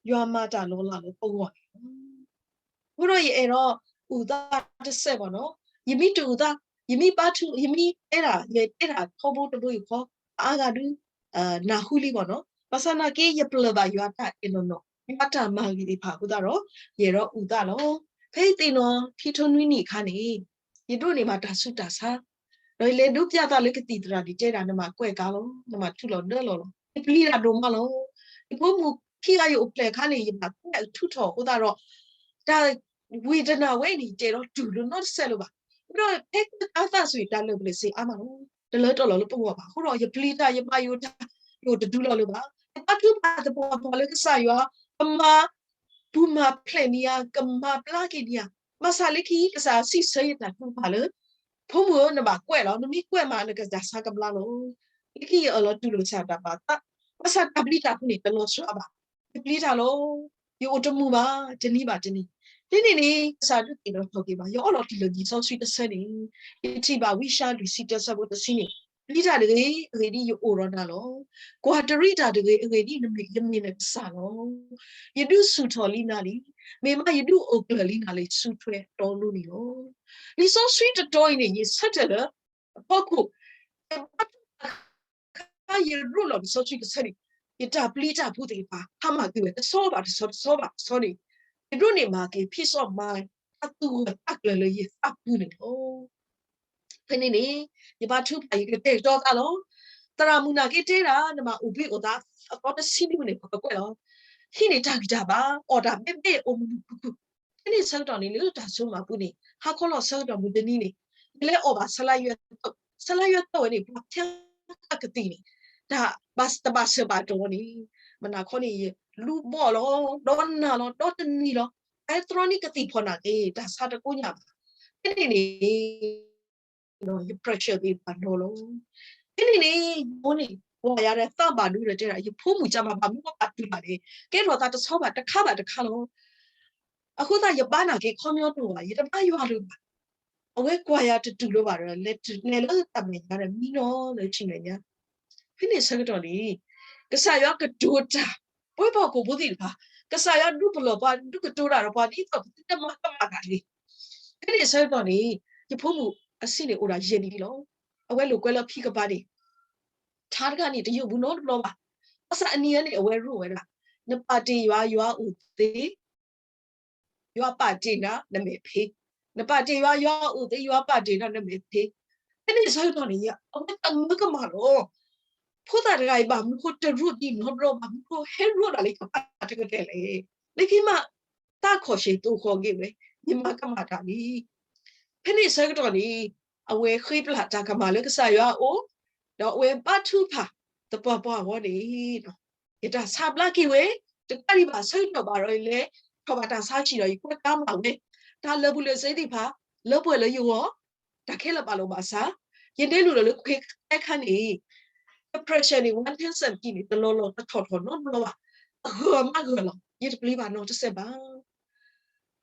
ယွၤမၤတၢ်လီၤလးလၢပဂီၢ်န့ၣ်လီၤ. အဃိဒီးယအဲၣ်ဒိး အုၣ်သးတစဲးဘၣ်နီၤ, ယမ့ၢ်တအုၣ်သး, ယမ့ၢ်ဘါထု, ယမ့ၢ်တဲဒၣ်, ယတဲဒၣ်ထီဘိတဘိယူၢ်ဃီ, အါဂၤဒုး နၢ်ဟူလံဘၣ်နီၤ, ဘၣ်ဆၣ်နာ်က့ ယပျၢၢ်ဘၣ်ယွၤတၢ်အဲၣ်နီၢ်နီၢ်, ယွၤတၢ်မၤဂ့ၤသ့ၣ်တဖၣ်အဃိသတးဒီး ယအဲၣ်ဒိးအုၣ်သးလီၤ. ဖဲယသ့ၣ်နီၣ် ခံထိနွံနံၣ်အခါန့ၣ်, ယဒိးန့ၢ်ဘၣ်တၢ်ဆူးတၢ်ဆါ, ဒီးယလဲၤဒိးပျးသးလၢကသံၣ်သရၣ်န့ၣ် တဲဒၣ် နဘၣ်ကွဲးကါလီၤ, နဘၣ်ထူလီၤဒၢလီၤလီၤ, ယပျံၤတၢ်ဒိၣ်မးလီၤ. ယဖိမုၣ်ခံဂၤအံၤအိၣ်ဖျဲၣ်အခါန့ၣ် ယဘၣ်ကွဲးအထူးထီၣ်အဃိသတးဒီး တၢ်ဝေဒနာဝဲန့ၣ် ယတအဲၣ်ဒိးတူၢ်လိာ်နီတစဲးလၢၤဘၣ်. အဃိဒီးဖဲကွဲးသးသးစ့ၢ် တၢ်လၢာ်ပျဲၢ်စ့အါမးလီၤ. တလၢတလီၢ်လၢပဂီၢ်ဘၣ်. အဃိဒီးယပျံၤတၢ် ယဘၣ်ယိၣ်တၢ် ယအိၣ်တဒုလီၤလၢၤဘၣ်. ယဘါထုကဖၣ်သပှၢ်ပှၢ်လၢကစၢ်ယွၤ ကမၤပူၤမၤဖျဲးန့ၢ်ယၤ, ကမၤဘျါက့ၤန့ၢ်ယၤ, ဘၣ်ဆၣ်လၢခံ ကစၢ်ယွၤစံးဆၢယတၢ်ထုကဖၣ်လၢ ဖိမုၣ်ဧၢ နဘၣ်ကွဲးလီၤ, နမ့ၢ်ကွဲးမး နကစၢ်ဆါကဘျါလီၤ. လၢခံယအၢၣ်လီၤတူၢ်လိာ်ကစၢ်တၢ်ပာ်သး, ဘၣ်ဆၣ်တၢ်ပျံၤတၢ်ဖုးန့ၣ် တလီၤဆီဘၣ်. ယပျံၤတၢ်လီၤ. ယအိၣ်တမုာ်ဘၣ်, တနံၤဘၣ်တနံၤ. ဒ်န့ၣ်န့ၣ် ကစၢ်ဒုးသ့ၣ်နီၣ်ထီၣ်က့ၤဘၣ်, ယအီလီၤတံၢ်လၢလံာ်စီဆှံတဆၢန့ၣ်, ယထံၣ်ဘၣ်ဝံယၡါယၤ လွံၢ်ဆံတၢ ဆၢဖိတဆံန့ၣ်, ပျံၤတၢ်တဂ့ၤ, အဂ့ၢ်ဒ်အံၤ, ယအိၣ်ဒီးနၤလီၤ. ကွၢ်တရံးတၢ်တဂ့ၤ, အဂ့ၢ်ဒ်အံၤ, ယမ့ၢ်နကစၢ်လီၤ. ယဒုးဆူၣ်ထီၣ်လံနၤလံ, မ့ၢ်မးယဒုးအိၣ်ကျၢၤလံနၤလၢယစုထွဲတီလိၤန့ၣ်လီၤ. လံာ်စီဆှံတတီၤအံၤန့ၣ် ယဆၢထၢၣ်လၢ အဖီခိၣ်, ယဘါထုကဖၣ်အခါ ယရိးလီၤလံာ်စီဆှံတဆၢန့ၣ်, ယတၢ်ပျံၤတၢ်ဖုးသ့ၣ်တဖၣ် ဟါမၢ်ကွံာ်ဝဲတဆီဘၣ်တဆီ တဆီဘၣ်တဆီန့ၣ်, ယဒိးန့ၢ်ဘၣ်က့ၤ peace of mind အသူၣ်ဂၢၢ်သးကျၢၤလၢယသးပူၤန့ၣ်လီၤ. ဖဲန့ၣ်န့ၣ် ယဘါထုကဖၣ် ယကတဲာ်ကတီၤသးလီၤ. သရၣ်မုၣ်နာ်က့တဲဒၣ် နဘၣ်အိၣ်ဘှံးအိၣ်သါ အသီတဆံနွံန့ၣ် ပကကွဲးလီၤ. ဟံးန့ၢ်တၢ်ဂံၢ်တၢ်ဘါ အီၣ်တၢ်ဘဲဘဲ အိၣ်မုာ်မုာ်ခုၣ်ခုၣ်, ဖဲန့ၣ်ဆၢကတီၢ်န့ၣ် လၢတၢ်စိတၢ်ကမီၤပူၤန့ၣ် ဟါခီလီၤဆၢကတီၢ်မုၢ်တနံၤန့ၣ် ယလဲၤအီၣ်ဘၣ်ဆလါယွဲၢ်သၢ, ဆလါယွဲၢ်သၢဝဲန့ၣ် ပှၤဖၠါကသံၣ်န့ၣ် တၢ်ဘၣ်တဘၣ်စၢၤဘၣ်တီၤန့ၣ်, မနၤခီန့ၣ် ယလူၤဘီၣ်လီၤ, ဒီးနၢ်လီၤ, ဒီးတနံၤလီၤ. ဖဲတြီနံၤကသံၣ်ဖီၣ်နာ်က့ တၢ်ဆါတကိညၣ်ဘၣ်. ဖဲန့ၣ်န့ၣ် ယ pressure သ့ၣ်တဖၣ်ဒီးလီၤ. ဖဲန့ၣ်န့ၣ် ယမိၢ်န့ၣ် ကွၢ်ယၤဒီးသးဘၣ်ဒိဒီးတဲဒၣ် ယဖိမုၣ်ကမၤဘၣ်မူဘၣ်တုၤဘၣ်န့ၣ် ကဲထီၣ်သးတဆီဘၣ်တခါဘၣ်တခါလီၤ. အဃိသတးယဘါနာ်က့ခီပညီတအိၣ်ဘၣ်, ယတဘါယွၤလၢၤဘၣ်. အဝဲကွၢ်ယၤတတူၢ်လိာ်ဘၣ်ဒီး လဲၤတုၤလဲၤလၢတၢ်မဲာ်ညါဒီးမံနီၤလၢထံမဲာ်ညါ. ဖဲန့ၣ်ဆၢကတီၢ်န့ၣ် ကစၢ်ယွၤကတိၤတၢ် ပဝဲပှၤဟီၣ်ခိၣ်ဖိသ့ၣ်တဖၣ် ကစၢ်ယွၤဒုးပလီၢ်ပှၤ ဒုးကတိၤတၢ်ဒီးပှၤ ဒ်သိးပတမၤကမၣ်တၢ်တဂ့ၤ. ဖဲန့ၣ်အဆၢကတီၢ်န့ၣ် ယဖိမုၣ်အဆံးန့ၣ်အိၣ်ဒၣ်ယဲၢ်နံၣ်လီၤ. အဝဲလိာ်ကွဲလၢဖံကပၤန့ၣ် ထါတဂၤန့ၣ် တယိာ်ဘူးနီတဘျီဘၣ်. ဘၣ်ဆၣ်အနံၤအံၤန့ၣ် အဝဲရိၣ်ဝဲဒၣ် နပာ်တ့ၢ်ယွၤ ယွၤအိၣ်သ့, ယွၤပာ်တ့ၢ်နၤ နမဲာ်ဖ့, နပာ်တ့ၢ်ယွၤ ယွၤအိၣ်သ့, ယွၤပာ်တ့ၢ်နၤ နမဲာ်ဖ့. ဖဲန့ၣ်အဆၢကတီၢ်န့ၣ် အဝဲတမၤကမၣ်လီၤ. ဖိသၣ်တဂၤအံၤ ဘၣ်မနုၤဃိတရိၣ်ဒံးနီတဘျီ ဘၣ်မနုၤဃိဟဲရိၣ်ဒၣ်လၢယကပၤတကတဲာ်လဲၣ်. လၢခံမး တၢ်ခီၣ်ဆၢၣ်သိၣ်ဃီၣ်ဂ့ၤဝဲ, ယမၤကမၣ်တၢ်လံ. ဖဲန့ၣ်အဆၢကတီၢ်န့ၣ် အဝဲဃ့ပျၢ်တၢ်ကမၣ်လၢကစၢ်ယွၤအအိၣ်, ဒီးအဝဲဘါထုကဖၣ်သပှၢ်ပှၢ်အဂီၢ်န့ၣ် ယတၢ်ဆါဘျါက့ၤဝဲ, တကးဒံးဘၣ်ဆၢကတီၢ်ဘၣ်ဒီး ယလဲၤထီၣ်ဘၣ်တၢ်ဆါဆံးဒီး ယကွဲးကါမၣ်ဝဲ, တၢ်လၢာ်ဘူၣ်လၢာ်စ့သ့ၣ်တဖၣ် လၢပှဲၤလၢယဂီၢ်, တၢ်ခဲလၢာ်ဘၣ်လီၤဘၣ်စး, ယနဲၣ်နုာ်လီၤလၢခွဲခါန့ၣ် depression န့ၣ် one tenth န့ၣ် တလီၤလီၤတထီၣ်ထီၣ်နီတဘျီဘၣ်, အဂၢၢ်အမါဂၢၢ်လီၤ, ယတပျံၤဘၣ်နီတစဲးဘၣ်.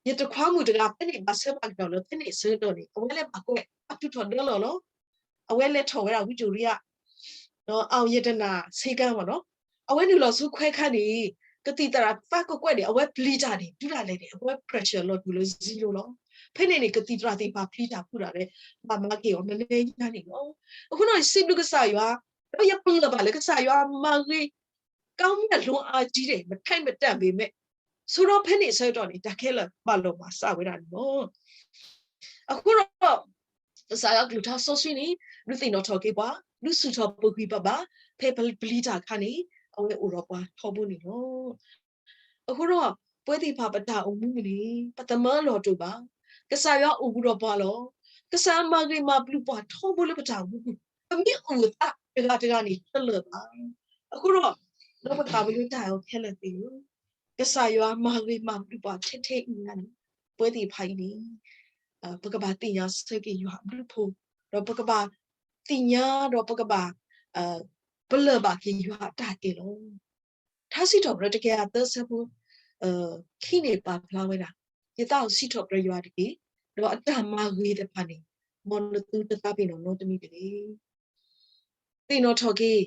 ယတခွါမုၣ်တဂၤ ဖဲန့ၣ်ဘၣ်ဆၢဘၣ်ကတီၢ်လၢ ဖဲန့ၣ်အဆၢကတီၢ်န့ၣ် အဝဲလၢဘၣ်ကွဲး ဘၣ်ထုးထီၣ်ဒၢလီၤလီၤ. အဝဲလဲၤထီၣ်ဝဲဒၣ်ဝံကီရံယါ ဒီး အောင်ရတနာ ဆေးခန်းပေါ့နော်, အဝဲနုာ်လီၤဆူခွဲခါန့ၣ် ကသံၣ်သရၣ်သးကကွဲၢ်န့ၣ် အဝဲပျံၤတၢ်န့ၣ် တုၤဒၣ်လဲာ်န့ၣ် အဝဲ pressure လီၤတူာ်လၢ zero လီၤ. ဖဲန့ၣ်န့ၣ် ကသံၣ်သရၣ်သ့ၣ်တဖၣ်ပျံၤတၢ်ဖုးတၢ်ဒီး ဘၣ်မၤက့ၤအီၤ နလဲယါန့ၣ်လီၤ. အဃိဒီး စံးဘျုးကစၢ်ယွၤ, ဒီးယပလၢၢ်ဘၣ်လၢကစၢ်ယွၤမၤဂ့ၤ ကောင်းမြတ်လွန်အားကြီးတယ် မထိုက်မတန်ပေမဲ့, ဆိဒီးဖဲန့ၣ်အဆၢကတီၢ်န့ၣ် တၢ်ခဲလၢာ်ဘၣ်လီၤဘၣ်စးဝဲဒၣ်န့ၣ်လီၤ. အဃိဒီး ကစၢ်ယွၤအကလုၢ်ကထါစီဆှံန့ၣ် ဒုးသ့ၣ်နီၣ်ထီၣ်က့ၤပှၤ, ဒုးဆူၣ်ထီၣ်ပဂံၢ်ပဘါ, ဖဲပပျံၤတၢ်အခါန့ၣ် အဝဲအိၣ်ဒီးပှၤထီဘိန့ၣ်လီၤ. အဃိဒီး ပဝဲသ့ၣ်တဖၣ်ပတၢ်အိၣ်မူန့ၣ် ပသမၢလီၤတိာ်ဘၣ်. ကစၢ်ယွၤအိၣ်ဘူးဒီးပှၤလီၤ. ကစၢ်မၤဂ့ၤမၤဘျုးပှၤထီဘိလၢပတၢ်အိၣ်မူပူၤ, ပမ့ၢ်အိၣ်သးတဂၤတဂၤန့ၣ် တလၢာ်ဘၣ်. အဃိဒီး ဒီးပသးဝံၤလၢတၢ်အီၤခဲလၢာ်သ့ၣ်ဧၢ, ကစၢ်ယွၤမၤဂ့ၤမၤဘျုးပှၤထဲထဲအံၤညါန့ၣ် ပဝဲသ့ၣ်တဖၣ်အံၤန့ၣ် ပကဘၣ်သ့ၣ်ညါဆၢက့ၤယွၤအဘျုးအဖှိၣ်, ဒီးပကဘၣ်သ့ၣ်ညါဒီးပကဘၣ် ပလၢၢ်ဘၣ်က့ၤယွၤအတၢ်အဲၣ်လီၤ. ထါစံးထီၣ်ပတြၢၤတကယၤသၢဆၢဖိ ခံန့ၣ်ပာ်ဖျါဝဲဒၣ်, ယသးအိၣ်စံးထီၣ်ပတြၢၤယွၤတက့ၢ်, ဒီးအတၢ်မၤဂ့ၤတဖၣ်န့ၣ် မ်နသုတသးပ့ၤနီၣ်နီတမံၤတဂ့ၤ. သ့ၣ်နီၣ်ထီၣ်က့ၤ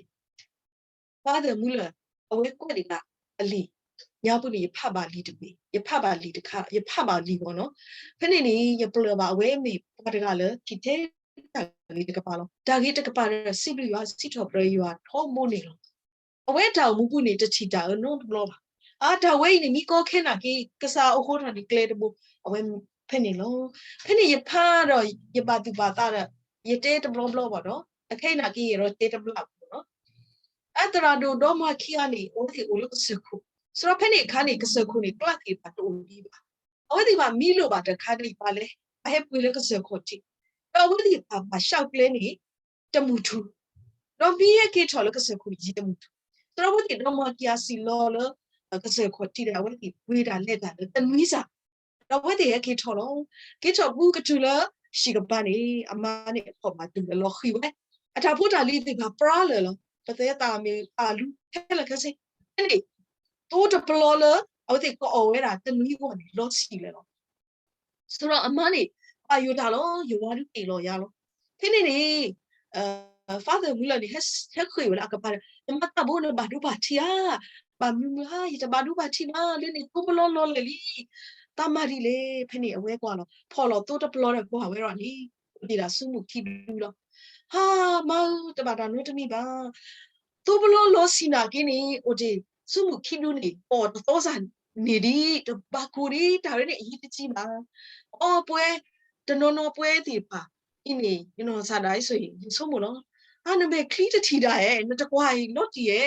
Father Muller အဝဲကွဲးဒံးဒၣ်အလံာ်, ညါပူၤန့ၣ် ယဖးဘၣ်လံာ်တဘ့ၣ်, ယဖးဘၣ်လံာ်တခါ, ယဖးဘၣ်လံာ်ဘၣ်နီၤ. ဖဲန့ၣ်န့ၣ် ယပလၢၢ်ဘၣ်အဝဲမ့ၢ်ပှၤတဂၤလၢ ထံၣ်ထဲတၢ်ဂ့ၤတကပၤလီၤ. တၢ်ဂ့ၤတကပၤဒီး စံးဘျုးယွၤစံးထီၣ်ပတြၢၤယွၤထီဘိန့ၣ်လီၤ. အဝဲတၢ်အိၣ်မူပူၤန့ၣ် တထံၣ်တၢ်အၢနီတဘျီဘၣ်. အါ တၢ်ဝဲအံၤန့ၣ် မ့ၢ်ကီခဲနာ်က့ ကစၢ်အိၣ်ဃိထီၣ်န့ၣ်ကျဲတဘိ, အဝဲဖဲန့ၣ်လီၤ. ဖဲန့ၣ်ယဖးဒီး ယဘၣ်သူၣ်ဘၣ်သးဒီး ယတဲတဘျီဘျီဘၣ်ဒီး အခဲအံၤနာ်က့ ယအဲၣ်ဒိးတဲတဘျီဘၣ်နီၤ. အသရၣ်ဒိၣ်ဒီမါခံဂၤန့ၣ် အဝဲသ့ၣ်အိၣ်လၢကစၢၢ်ခိၣ်, စးဖဲန့ၣ်အခါန့ၣ် ကစၢၢ်ခိၣ်န့ၣ် ကျးသ့ၣ်တဖၣ်တအိၣ်ဒံးဘၣ်. အဝဲသ့ၣ်တဖၣ်မံလိာ်ဘၣ်တၢ်ခါဒ်အံၤ ပှၤလဲၤ ပှၤဟဲပှ့ၤလၢကစၢၢ်ခိၣ်ထံး, ဒီးအဝဲသ့ၣ်တဖၣ်ဘၣ်ဆှၢကျဲန့ၣ် တမုၢ်ထူၣ်, ဒီးမ့ၢ်ဟဲက့ၤထီၣ်လၢကစၢၢ်ခိၣ်န့ၣ် ယံာ်တမုၢ်ထူၣ်, စးထီၣ်အဝဲသ့ၣ်ဒီမါခံဂၤစံၣ်လီၤလၢ ကစၢၢ်ခိၣ်ထံးဒီး အဝဲသ့ၣ်ပှ့ၤတၢ်လဲၤတၢ်လၢတနွံစၢ်, ဒီးအဝဲသ့ၣ်ဟဲက့ၤထီၣ်လီၤ. က့ၤထီၣ်ဘူးကတုၤလၢ ဟံၣ်ကပၤန့ၣ် အမါန့ၣ်အခီၣ်ဘၣ်တုၤလၢလီၤဃံၤဝဲ, အတၢ်ဖိတၢ်လံၤသ့ၣ်တဖၣ်ပြါလၢာ်လီၤ. ပသဲသးမ့ၢ်သးလူၤခဲလၢာ်ခဲဆ့, ဖဲန့ၣ် သိတပျီလၢ အဝဲသ့ၣ်ကအီၣ်ဝဲဒၣ်တနွံဂီၢ်န့ၣ် လီၤဆံးလၢာ်လီၤ. စးထီၣ်အမါန့ၣ် ဘၣ်ယိၣ်တၢ်လီၤ, ယဝၤဒုးတ့ၢ်လီၤယၤလီၤ. ဖဲန့ၣ်န့ၣ် Father Muller န့ၣ် ဟဲဃ့ၢ်ဝဲလၢအကပၤဒီး နမါသးဘိ နဘၣ်ဒိဘၣ်ထံးဧါ, ဘၣ်မနုၤမနုၤဧါ, ယတဘၣ်ဒိဘၣ်ထံးဘၣ်, လၢန့ၣ်သိပလီလီၤလၢာ်လံ, တၢ်မၤဒ်လဲၣ်. ဖဲန့ၣ်အဝဲကွၢ်လီၤ, ဖီၣ်လီၤသိတပျီဒီးကွၢ်ဝဲဒီးန့ၣ် အိၣ်တ့ၢ်ဒၣ်ဆူမုၢ်ခံဒုလီၤ. ဟါ, မါဧၢ, တဘၣ်တၢ်နီတမံၤဘၣ်. သိပလီလီၤဆံးနာ်က့န့ၣ် အိၣ်တ့ၢ်ဆူမုၢ်ခံဒုန့ၣ် အီၣ်တသီစၢ်န့ၣ်ဒံး, တဘၣ်ကိၢ်ဒံး, တၢ်ရဲၣ်န့ၣ်အယံၤတကံဘၣ်. အီပှဲၤ, တနီၤနီၤပှဲၤသ့ၣ်တဖၣ်အံၤန့ၣ် ယနီၢ်ကစၢ်ဒၣ်အံၤဆိၣ်ဂ့ၤ ယဆိကမိၣ်လီၤ. အါ နမဲာ်ချံတထံၣ်ဒၣ်ဧဲ, နတကွၢ်အံၤလီၤတံၢ်ဧဲ.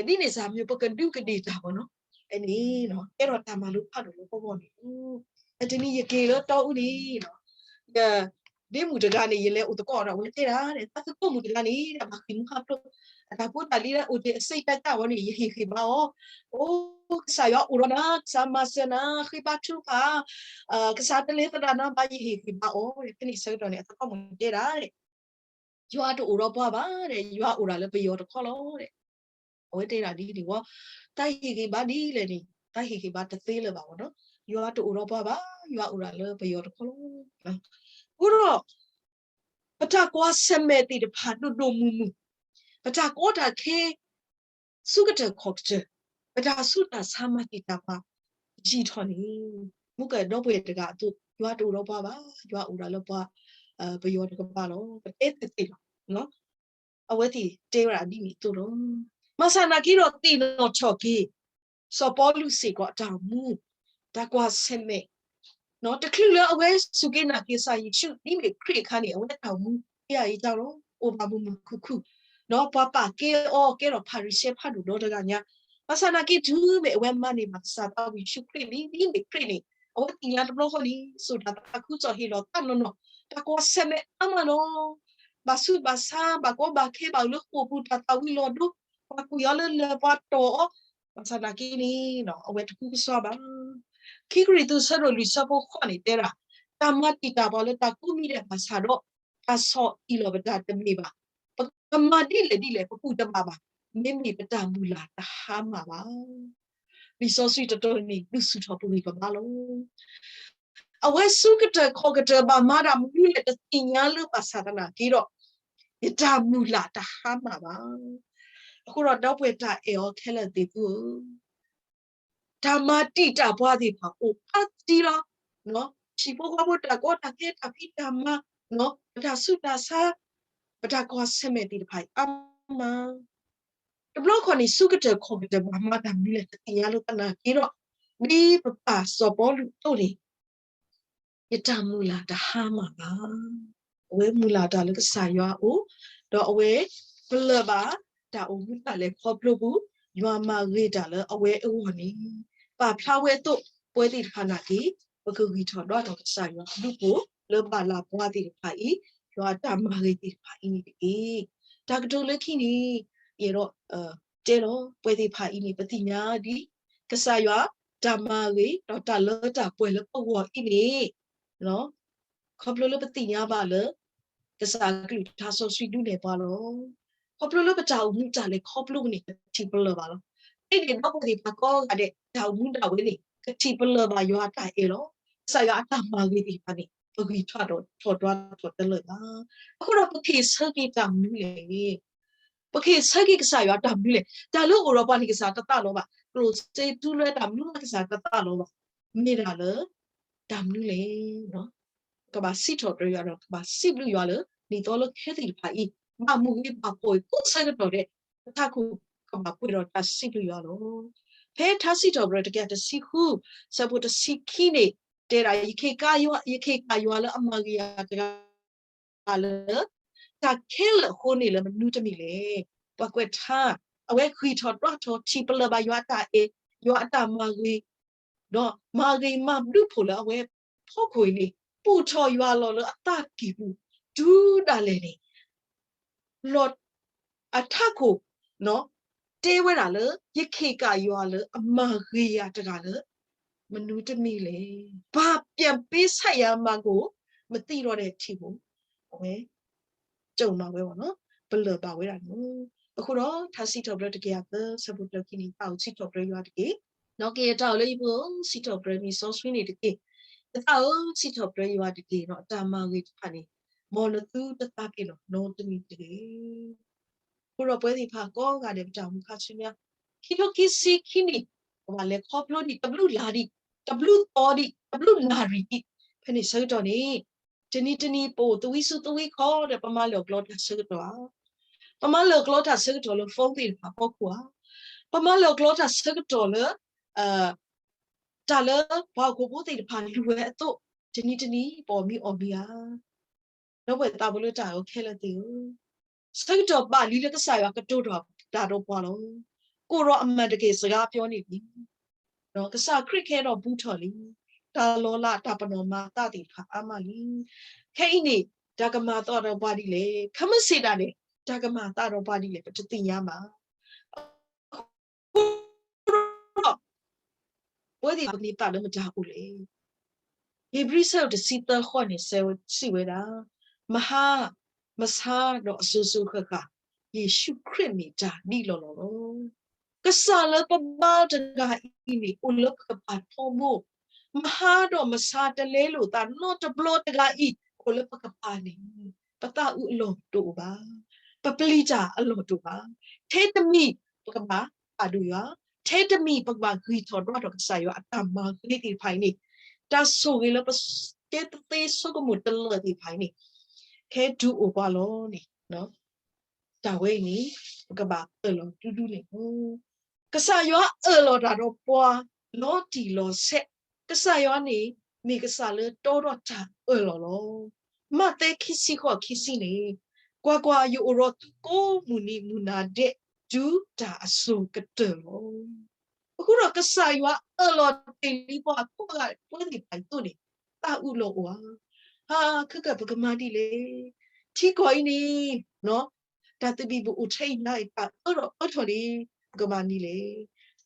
ဒ်န့ၣ်စ့ၢ်မ့ၢ်ပကဒုးကဒ့ၣ်တၢ်ဘၣ်နီၤ, ဖဲန့ၣ် ကဲထီၣ်တၢ်မၤလိဖးဒိၣ်လၢပဂီၢ်န့ၣ်လီၤ. တနံၤယက့ၤလၢတီအူန့ၣ် ယဒ့မုၣ်တဂၤန့ၣ် ယလဲၤအိၣ်သကိးဒီး အဝဲတဲဒၣ် သးသကိးမုၣ်တဂၤန့ၣ် တၢ်ဘၣ်ဃ့ၢ်မှံဟးဖျိး, အတၢ်ဖိတၢ်လံၤလၢအိၣ်တ့ၢ်အစ့တၢ်ကၢ်ဝဲန့ၣ် ယဟ့ၣ်ဂံၢ်ဘါအီၤ, အိ, ကစၢ်ယွၤအိၣ်ဒီးနၤ, ကစၢ်မၤစၢၤနၤ, ဃ့ဘါထုကဖၣ်, ကစၢ်တလဲၤသဒၣ်နၤဘၣ်, ယဟ့ၣ်ဂံၢ်ဘါအီၤ. ဖဲန့ၣ်ဆၢကတီၢ်န့ၣ် အသကိးမုၣ်တဲဒၣ် ယွၤတအိၣ်ဒီးပှၤဘၣ်ဒီး ယွၤအိၣ်ဒၣ်လၢပယီၤတခီလီၤဒီး အဝဲတဲဒၣ်ဒ်န့ၣ်ဝဲ, တၢ်ဟ့ၣ်ဂံၢ်ဘါဒ်လဲၣ်န့ၣ် တၢ်ဟ့ၣ်ဂံၢ်ဘါတသ့လၢၤဘၣ်ဝဲနီၤ, ယွၤတအိၣ်ဒီးပှၤဘၣ်, ယွၤအိၣ်ဒၣ်လၢပယီၤတခီလီၤ. အဃိဒီး ပတၢ်ကွၢ်ဆၢၣ်မဲာ်သ့ၣ်တဖၣ်ဒိၣ်ဒိၣ်မုၢ်မုၢ်, ပတၢ်ကီတၢ်ခဲ ဆူကတၢၢ်ခီၣ်ကတၢၢ်, ပ ပတၢ်ဆူးတၢ်ဆါမၤတံာ်တာ်ပှၤ ယံာ်ထီၣ်န့ၣ်, မ့ၢ်ကဒီပုၢ်ဝဲၢ်တဂၤအသိး ယွၤတအိၣ်ဒီးပှၤဘၣ်, ယွၤအိၣ်ဒၣ်လၢပှၤ ပယီၤတကပၤလီၤ. ပတဲသ့သ့လီၤ. အဝဲသ့ၣ်တဲဝဲဒၣ်ဒ်န့ၣ်အသိးလီၤ. ဘၣ်ဆၣ်နာ်က့ဒီးသ့ၣ်နီၣ်ထီၣ်က့ၤ စီၤပီလူးစ့ၢ်ကီးအတၢ်အိၣ်မူ, တၢ်ကွၢ်ဆၢၣ်မဲာ်, တချုးလၢအဝဲစူၢ်က့ၤနာ်က့ၤကစၢ်ယ့ၣ်ၡူး ဒ်မ့ၢ်ခရံာ်အခါန့ၣ် အဝဲတၢ်အိၣ်မူ ယံာ်ယံာ်တၢ်လီၤ, အိၣ်ဘၣ်မုာ်မုာ်ခုၣ်ခုၣ်, ဒီးပှၤပာ်ကဲအီၤကဲထီၣ်ဖၤရံၤၡဲဖးဒိၣ်ဒီတဂၤညါ, ဘၣ်ဆၣ်နာ်က့တုၤမ့ၢ်အဝဲမၤန့ၢ်ဘၣ်ကစၢ်သးဝံၣ်ယ့ၣ်ၡူးခရံာ်လံ ဒ်မ့ၢ်ခရံာ်န့ၣ် အဝဲသ့ၣ်ညါတဘျီဃီန့ၣ် စိာ်တၢ်သးခုကစီၣ်ဟ့ၣ်လီၤသးနီၢ်နီၢ်, တၢ်ကွၢ်ဆၢၣ်မဲာ်အါမးလီၤ. ဘၣ်ဆူးဘၣ်ဆါ ဘၣ်ကီဘၣ်ခဲ ဘၣ်အိၣ်လၢဃိာ်ပူၤ တၢ်သၣ်ဝံၤလီၤဒိ ပှၤကွံာ်အီၤလၢလၢၢ် ပှၤတီၢ်အီၤ, ဘၣ်ဆၣ်နာ်က့န့ၣ် အဝဲတကူကစီၣ်ဘၣ်. ခံကရံၣ်သူးဆၢဒိၣ်လွံၢ်ဆၢဖိဃိးန့ၣ်တဲဒၣ်, တၢ်မၤတံာ်တာ်ပှၤလၢတၢ်ကိးမံၤဒဲးဘၣ်ဆၣ်ဒီး တၢ်ဆီၣ်အံၣ်လီၤပတၢ်တမ့ၢ်ဘၣ်. ပကမၤဒ်လဲၣ်ဒ်လဲၣ် ပကူၣ်တဘၣ်ဘၣ်, မ့မ့ၢ်ပတၢ်မုၢ်လၢ်တဟါမၢ်ဘၣ်. လံာ်စီဆှံတတီၤန့ၣ် ဒုးဆူၣ်ထီၣ်ပဂံၢ်ပဘါလီၤ. အဝဲဆူးကတၢၢ်ခီၣ်ကတၢၢ်ဘၣ်မၤတၢ်မနုၤလဲၣ်တသ့ၣ်ညါလၢဘၣ်ဆၣ်သနာ်က့ဒီး, ယတၢ်မုၢ်လၢ်တဟါမၢ်ဘၣ်. အဃိဒီးဒီပုၢ်ဝဲၢ်တၢ်အဲၣ်အီၤခဲလၢာ်သ့ၣ်သုဧၢ, တၢ်မၤတံာ်တာ်ပှၤသ့ၣ်တဖၣ်အိၣ်အါတံၢ်လီၤ. ဟံၣ်ဖိဃီဖိတၢ်ကီတၢ်ခဲတၢ်ဖံးတၢ်မၤ, ပတၢ်ဆူးတၢ်ဆါ, ပတၢ်ကွၢ်ဆၢၣ်မဲာ်သ့ၣ်တဖၣ်အံၤအါမး တဘျီခီန့ၣ် ဆူးကတၢၢ်ခီၣ်ကတၢၢ် ဘၣ်မၤတၢ်မနုၤလဲၣ်တသ့ၣ်ညါလၢသနာ်က့ဒီး, ဒ်ပပၢ်စီၤပီလူးအသိးန့ၣ်, ယတၢ်မုၢ်လၢ်တဟါမၢ်ဘၣ်. အဝဲမုၢ်လၢ်တၢ်လၢကစၢ်ယွၤအအိၣ်, ဒီးအဝဲပလၢၢ်ဘၣ်တၢ်အိၣ်မူတၢ်လဲၤခီဖျိပူၤ, ယွၤမၤဂ့ၤတၢ်လၢအဝဲအဂီၢ်န့ၣ်, ပာ်ဖျါဝဲအသိး, ပဝဲသ့ၣ်တဖၣ်နာ်က့, ပကဂံၢ်ထီၣ်ဒွးထီၣ်ကစၢ်ယွၤအဘျုးအဖှိၣ်လၢဘၣ်လၢပှၤသ့ၣ်တဖၣ်အံၤ, ယွၤအတၢ်မၤဂ့ၤသ့ၣ်တဖၣ်အံၤန့ၣ်တက့ၢ်. တၢ်ကတိၤလၢခံန့ၣ်, ယအဲၣ်ဒိးတဲလီၤ ပဝဲသ့ၣ်တဖၣ်အံၤန့ၣ် ပသ့ၣ်ညါဒ်ကစၢ်ယွၤတၢ်မၤဂ့ၤ ဒီးတၢ်လၢတၢ်ပှဲၤလၢပဂီၢ်အံၤန့ၣ်, ခီဖျိလၢပသ့ၣ်ညါဘၣ်လၢ ကစၢ်အကလုၢ်ကထါစီဆှံဒုးနဲၣ်ပှၤလီၤ. ခီဖျိလၢပတၢ်အိၣ်မူတၢ်လဲၤခီဖျိပူၤန့ၣ် ကထံၣ်ပလၢၢ်ဘၣ်လီၤ. အန့ၣ်ဒီပုၢ်ဝဲၢ်သ့ၣ်တဖၣ်ကိးဂၤဒဲး တၢ်အိၣ်မူဒၣ်ဝဲန့ၣ် ကထံၣ်ပလၢၢ်ဘၣ်ယွၤအတၢ်အဲၣ်လီၤ. ကစၢ်ယွၤအတၢ်မၤဂ့ၤသ့ၣ်တဖၣ်န့ၣ် ပဂံၢ်ထီၣ်ဒွးထီၣ်တလၢာ်ဘၣ်. အဃိဒီးပကဟ့ၣ်ဆၢက့ၤတၢ်မနုၤလဲၣ် ပကဟ့ၣ်ဆၢက့ၤကစၢ်ယွၤတၢ်မနုၤလဲၣ်. တၢ်လၢအိၣ်ဒီးပှၤန့ၣ် ကစၢ်တသးလီၤဘၣ်. ကျိၣ်စ့တူလၢတၢ်မနုၤမး ကစၢ်တသးလီၤဘၣ်. မ့ၢ်ဒၣ်လၢ တၢ်မနုၤလဲၣ်. ကဘၣ်စံးထီၣ်ပတြၢၤယွၤဒီး ကဘၣ်စံးဘျုးယွၤလၢ နံၣ်သီလၢခဲသ့ၣ်တဖၣ်အံၤ ဘၣ်မုာ်ဂ့ၤဘၣ်ဖှီၣ်ဂ့ၤကိးဆၢကတီၢ်ဒဲး ပထးခိၣ်ကဘၣ်ပှဲၤဒီးတၢ်စံးဘျုးယွၤလီၤ. ဖဲထါစံးထီၣ်ပတြၢၤတကယၤတဆံဃု ဆၢဖိတဆံခံန့ၣ် တဲဒၣ် ယခ့က ယခ့ကယွၤလၢအမၤဂ့ၤယၤတဂၤ လၢ တၢ်ခဲလၢာ်အဃိန့ၣ်လၢမနုၤတမံၤလဲၣ်. ပှၤကွဲးထါ, အဝဲဂံၢ်ထီၣ်ဒွးထီၣ်ထံၣ်ပလၢၢ်ဘၣ်ယွၤအတၢ်အဲၣ်, ယွၤအတၢ်မၤဂ့ၤ, ဒီးမၤဂ့ၤမၤဘျုးဖှိၣ်လၢအဝဲဖီခိၣ်အံၤန့ၣ် ပူၣ်ထီၣ်ယွၤလီၤလၢအသးကံၢ်ပူၤ တုၤဒၣ်လဲာ်န့ၣ် လီၤ အထးခိၣ် တဲဝဲဒၣ်လၢ ယခ့ကယွၤလၢအမၤဂ့ၤယၤတဂၤလၢ မနုၤတမံၤလဲၣ်. ဘာပြန်ပေးဆပ်ရမည်ကို မသိတော့တဲ့အထိကို အဝဲ ကြုံမှာဝဲဘၣ်နီၤ, ပလၢၢ်ဘၣ်ဝဲဒၣ်န့ၣ်လီၤ. အဃိဒီး ထါစံးထီၣ်ပတြၢၤတကယၤသၢ ဆၢဖိတၢခံန့ၣ် ယသးအိၣ်စံးထီၣ်ပတြၢၤယွၤတက့ၢ်. နီၢ်က့ယတၢ်အိၣ်လၢယပူၤဧၢ, စံးထီၣ်ပတြၢၤလံာ်စီဆှံန့ၣ်တက့ၢ်. ယသးဧၢ, စံးထီၣ်ပတြၢၤယွၤတက့ၢ်နီၤ, အတၢ်မၤဂ့ၤတဖၣ်န့ၣ် မ်နသုတသးပ့ၤနီၣ်နီတမံၤတဂ့ၤ. အဃိဒီးပဝဲသ့ၣ်တဖၣ်ကိးဂၤဒဲး ပတၢ်အိၣ်မူခါဆူညါ ခံထိခံဆံခံနံၣ် ပဘၣ်လဲၤခီဖျိဒံး တဘျုးလါဒံး တဘျုးသီဒံး တဘျုးနၣ်ရံၣ်ဒံး ဖဲန့ၣ်ဆၢကတီၢ်န့ၣ် တနံၤတနံၤ ပအိၣ်သဝံစုသဝံခီဒီး ပမၤလၢာ်ကျီတၢ်ဆၢကတီၢ်ဧါ, ပမၤလၢာ်ကျီတၢ်ဆၢကတီၢ်လၢ phone သ့ၣ်တဖၣ်အဖီခိၣ်ဧါ, ပမၤလၢာ်ကျီတၢ်ဆၢကတီၢ်လၢ တၢ်လၢပှၤဟီၣ်ခိၣ်ဖိသ့ၣ်တဖၣ်လူၤဝဲအသိး တနံၤတနံၤ ပအီၣ်မံအီၣ်မံဧါ. ဒီပုၢ်ဝဲၢ်သးဖိလၢတၢ်အဲၣ်အီၤခဲလၢာ်သ့ၣ်ဧၢ, ဆၢကတီၢ်ဘၣ်လံလၢကစၢ်ယွၤကတိၤတၢ်ဒီးပှၤလီၤ. ကိးဒီးအမၤတက့ၢ်စှၤပၠီန့ၣ်လံ. ကစၢ်ခရံာ်ကဟဲဒီးဘူးထီၣ်လံ. တၢ်လီၤလးတၢ်ပနီၣ်မၤသးသ့ၣ်တဖၣ်အါမးလံ. ခဲအံၤန့ၣ် တၢ်ကမၤသးဒီးပှၤဒ်လဲၣ်, ခဲမုၢ်ဆ့ၣ်ဒၣ်န့ၣ် တၢ်ကမၤသးဒီးပှၤဒ်လဲၣ် ပတသ့ၣ်ညါဘၣ်. အဃိဒီး ပဝဲသ့ၣ်တဖၣ်ပကန့ၢ်သးလၢမတၤအအိၣ်လဲၣ်. ဧ့ၤဘြံၤဆၢဒိၣ်တဆံသၢဃိးန့ၣ် စံးဝဲဒၣ်, မဟါ, မဆါဒီးအစိၤစိၤဃၣ်ဃၣ်, ယ့ၣ်ၡူးခရံာ်မ့ၢ်တၢ်ဒ်လီၢ်လီၢ်လီၤ. ကစၢ်လၢပဘါတဂၤအံၤန့ၣ် အိၣ်လၢပကပၤထီဘိ, မဟါဒီးမဆါတလဲလိာ်သးနီတဘျီတဂၤအံၤ အိၣ်လၢပကပၤန့ၣ် ပသးအုးအလီၢ်တအိၣ်ဘၣ်, ပပျံၤတၢ်အလီၢ်တအိၣ်ဘၣ်. ထဲတမံၤ ပကဘၣ်ပာ်ဒိၣ်ယွၤ, ထဲတမံၤပကဘၣ်ဂံၢ်ထီၣ်ဒွးထီၣ်ကစၢ်ယွၤအတၢ်မၤဂ့ၤသ့ၣ်တဖၣ်အံၤန့ၣ်, တၢ်ဆိၣ်ဂ့ၤလၢပကဲတသ့ဆိကမိၣ်တလၢာ်သ့ၣ်တဖၣ်အံၤန့ၣ်, ခဲဒုးအိၣ်ပှၤလီၤန့ၣ်, တၢ်ဝဲအံၤန့ၣ် ပကဘၣ်အၢၣ်လီၤဒူဒူန့ၣ်လီၤ. ကစၢ်ယွၤအၢၣ်လီၤတၢ်ဒီးပှၤလီၤတံၢ်လီၤဆဲး, ကစၢ်ယွၤန့ၣ် မ့ၢ်ကစၢ်လၢတီထီၣ်တၢ်အၢၣ်လီၤလီၤ. မးသဲခံဆံဃိးခံဆံန့ၣ်, ကွၢ်ကွၢ်, ယအိၣ်ဒီးသုကိးမုၢ်နံၤမုၢ်နၤဒဲး တုၤတၢ်အစိၤကတၢၢ်လီၤ. အဃိဒီးကစၢ်ယွၤအၢၣ်လီၤတ့ၢ်လံပှၤကိးဂၤဒဲးသ့ၣ်တဖၣ်အသိးန့ၣ်, တၢ်အုၣ်လီၤအိၣ်ဧါ. ဟါ, ခဲကၢၣ်ပကမၤဒ်လဲၣ်. ထံကီၢ်အံၤန့ၣ် တၢ်သဘံၣ်ဘုၣ်အိၣ်ထဲအံၤညါအံၤ တၢ်အၢထီၣ်အၢထီၣ်န့ၣ် ပကမၤဒ်လဲၣ်.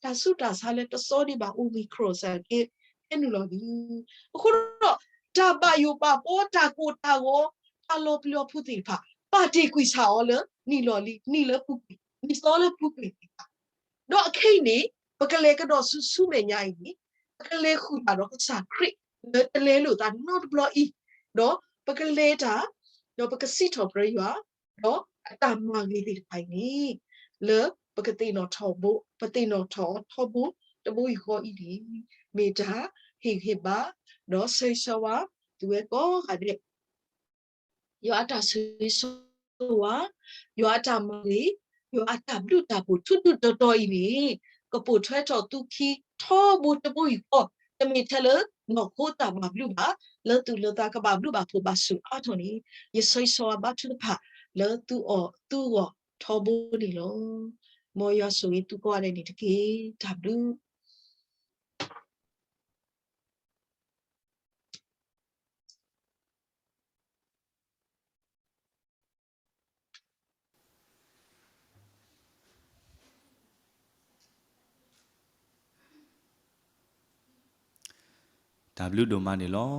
တၢ်ဆူးတၢ်ဆါလၢတသီဒံးဘၣ် Omicron စ့ၢ်ကီး ဟဲနုာ်လီၤလံ. အဃိဒီး တၢ်ဘၣ်ယိၣ်ဘၣ်ဘှီ တၢ်ကိၢ်တၢ်ဂီၤ တၢ်လီၤပျံၤလီၤဖုးသ့ၣ်တဖၣ် ဘၣ်တ့ၢ်ကွံာ်ဆၣ်အီၤလၢနံၣ်လီၢ်လံၤ, နံၣ်လၢပူၤကွံာ်, နံၣ်သီလၢပူၤကွံာ်သ့ၣ်တဖၣ် ဒီးအခဲအံၤန့ၣ် ပကလဲၤကဒီးဆူဆူမဲာ်ညါအံၤန့ၣ်, ပကလဲၤဃုာ်တၢ်ဒီးကစၢ်ခရံာ် လၢတလဲလိာ်သးနီတဘျီအံၤ, ဒီးပကလဲၤတၢ်, ဒီးပကစံးထီၣ်ပတြၢၤယွၤ, ဒီးအတၢ်မၤဂ့ၤသ့ၣ်တဖၣ်အံၤန့ၣ်, လၢပကသ့ၣ်နီၣ်ထီၣ်ဘိ, ပသ့ၣ်နီၣ်ထီၣ်အီၤထီဘိတဘိယူၢ်ဃီအံၤန့ၣ်, မ့ၢ်တၢ်ဟ့ၣ်ဂံၢ်ဟ့ၣ်ဘါ, ဒီးဆၢဂ့ၤဆၢဝါ သုဝဲကိးဂၤဒဲး ယွၤအတၢ်ဆိၣ်ဂ့ၤဆိၣ်ဝါ, ယွၤအတၢ်မၤဂ့ၤ, ယွၤအတၢ်ဘျုးတၢ်ဖှိၣ်ထူဒူၣ်တီၤတီၤအံၤန့ၣ်, ကပိာ်ထွဲထီၣ်သုခံထီဘိတဘိယူၢ်ဃီ, တမ့ၢ်ထဲလၢနီၢ်ခိတၢ်ဘၣ်ဘျုးဘၣ်, လၢသူၣ်လၢသးကဘၣ်ဘျုးဘၣ်ဖှိၣ်ဘၣ်ဆူၣ်အါထီၣ်န့ၣ်, ယဆၢဂ့ၤဆၢဝါဘါထုကဖၣ် လၢသုအီၣ်သုဂီၢ်ထီဘိန့ၣ်လီၤ. မ်ယွၤဆိၣ်ဂ့ၤသုကိးဂၤဒဲးန့ၣ်တက့ၢ်. တၢ်ဘျုး တၢ်ဘျုးဒိၣ်မးန့ၣ်လီၤ.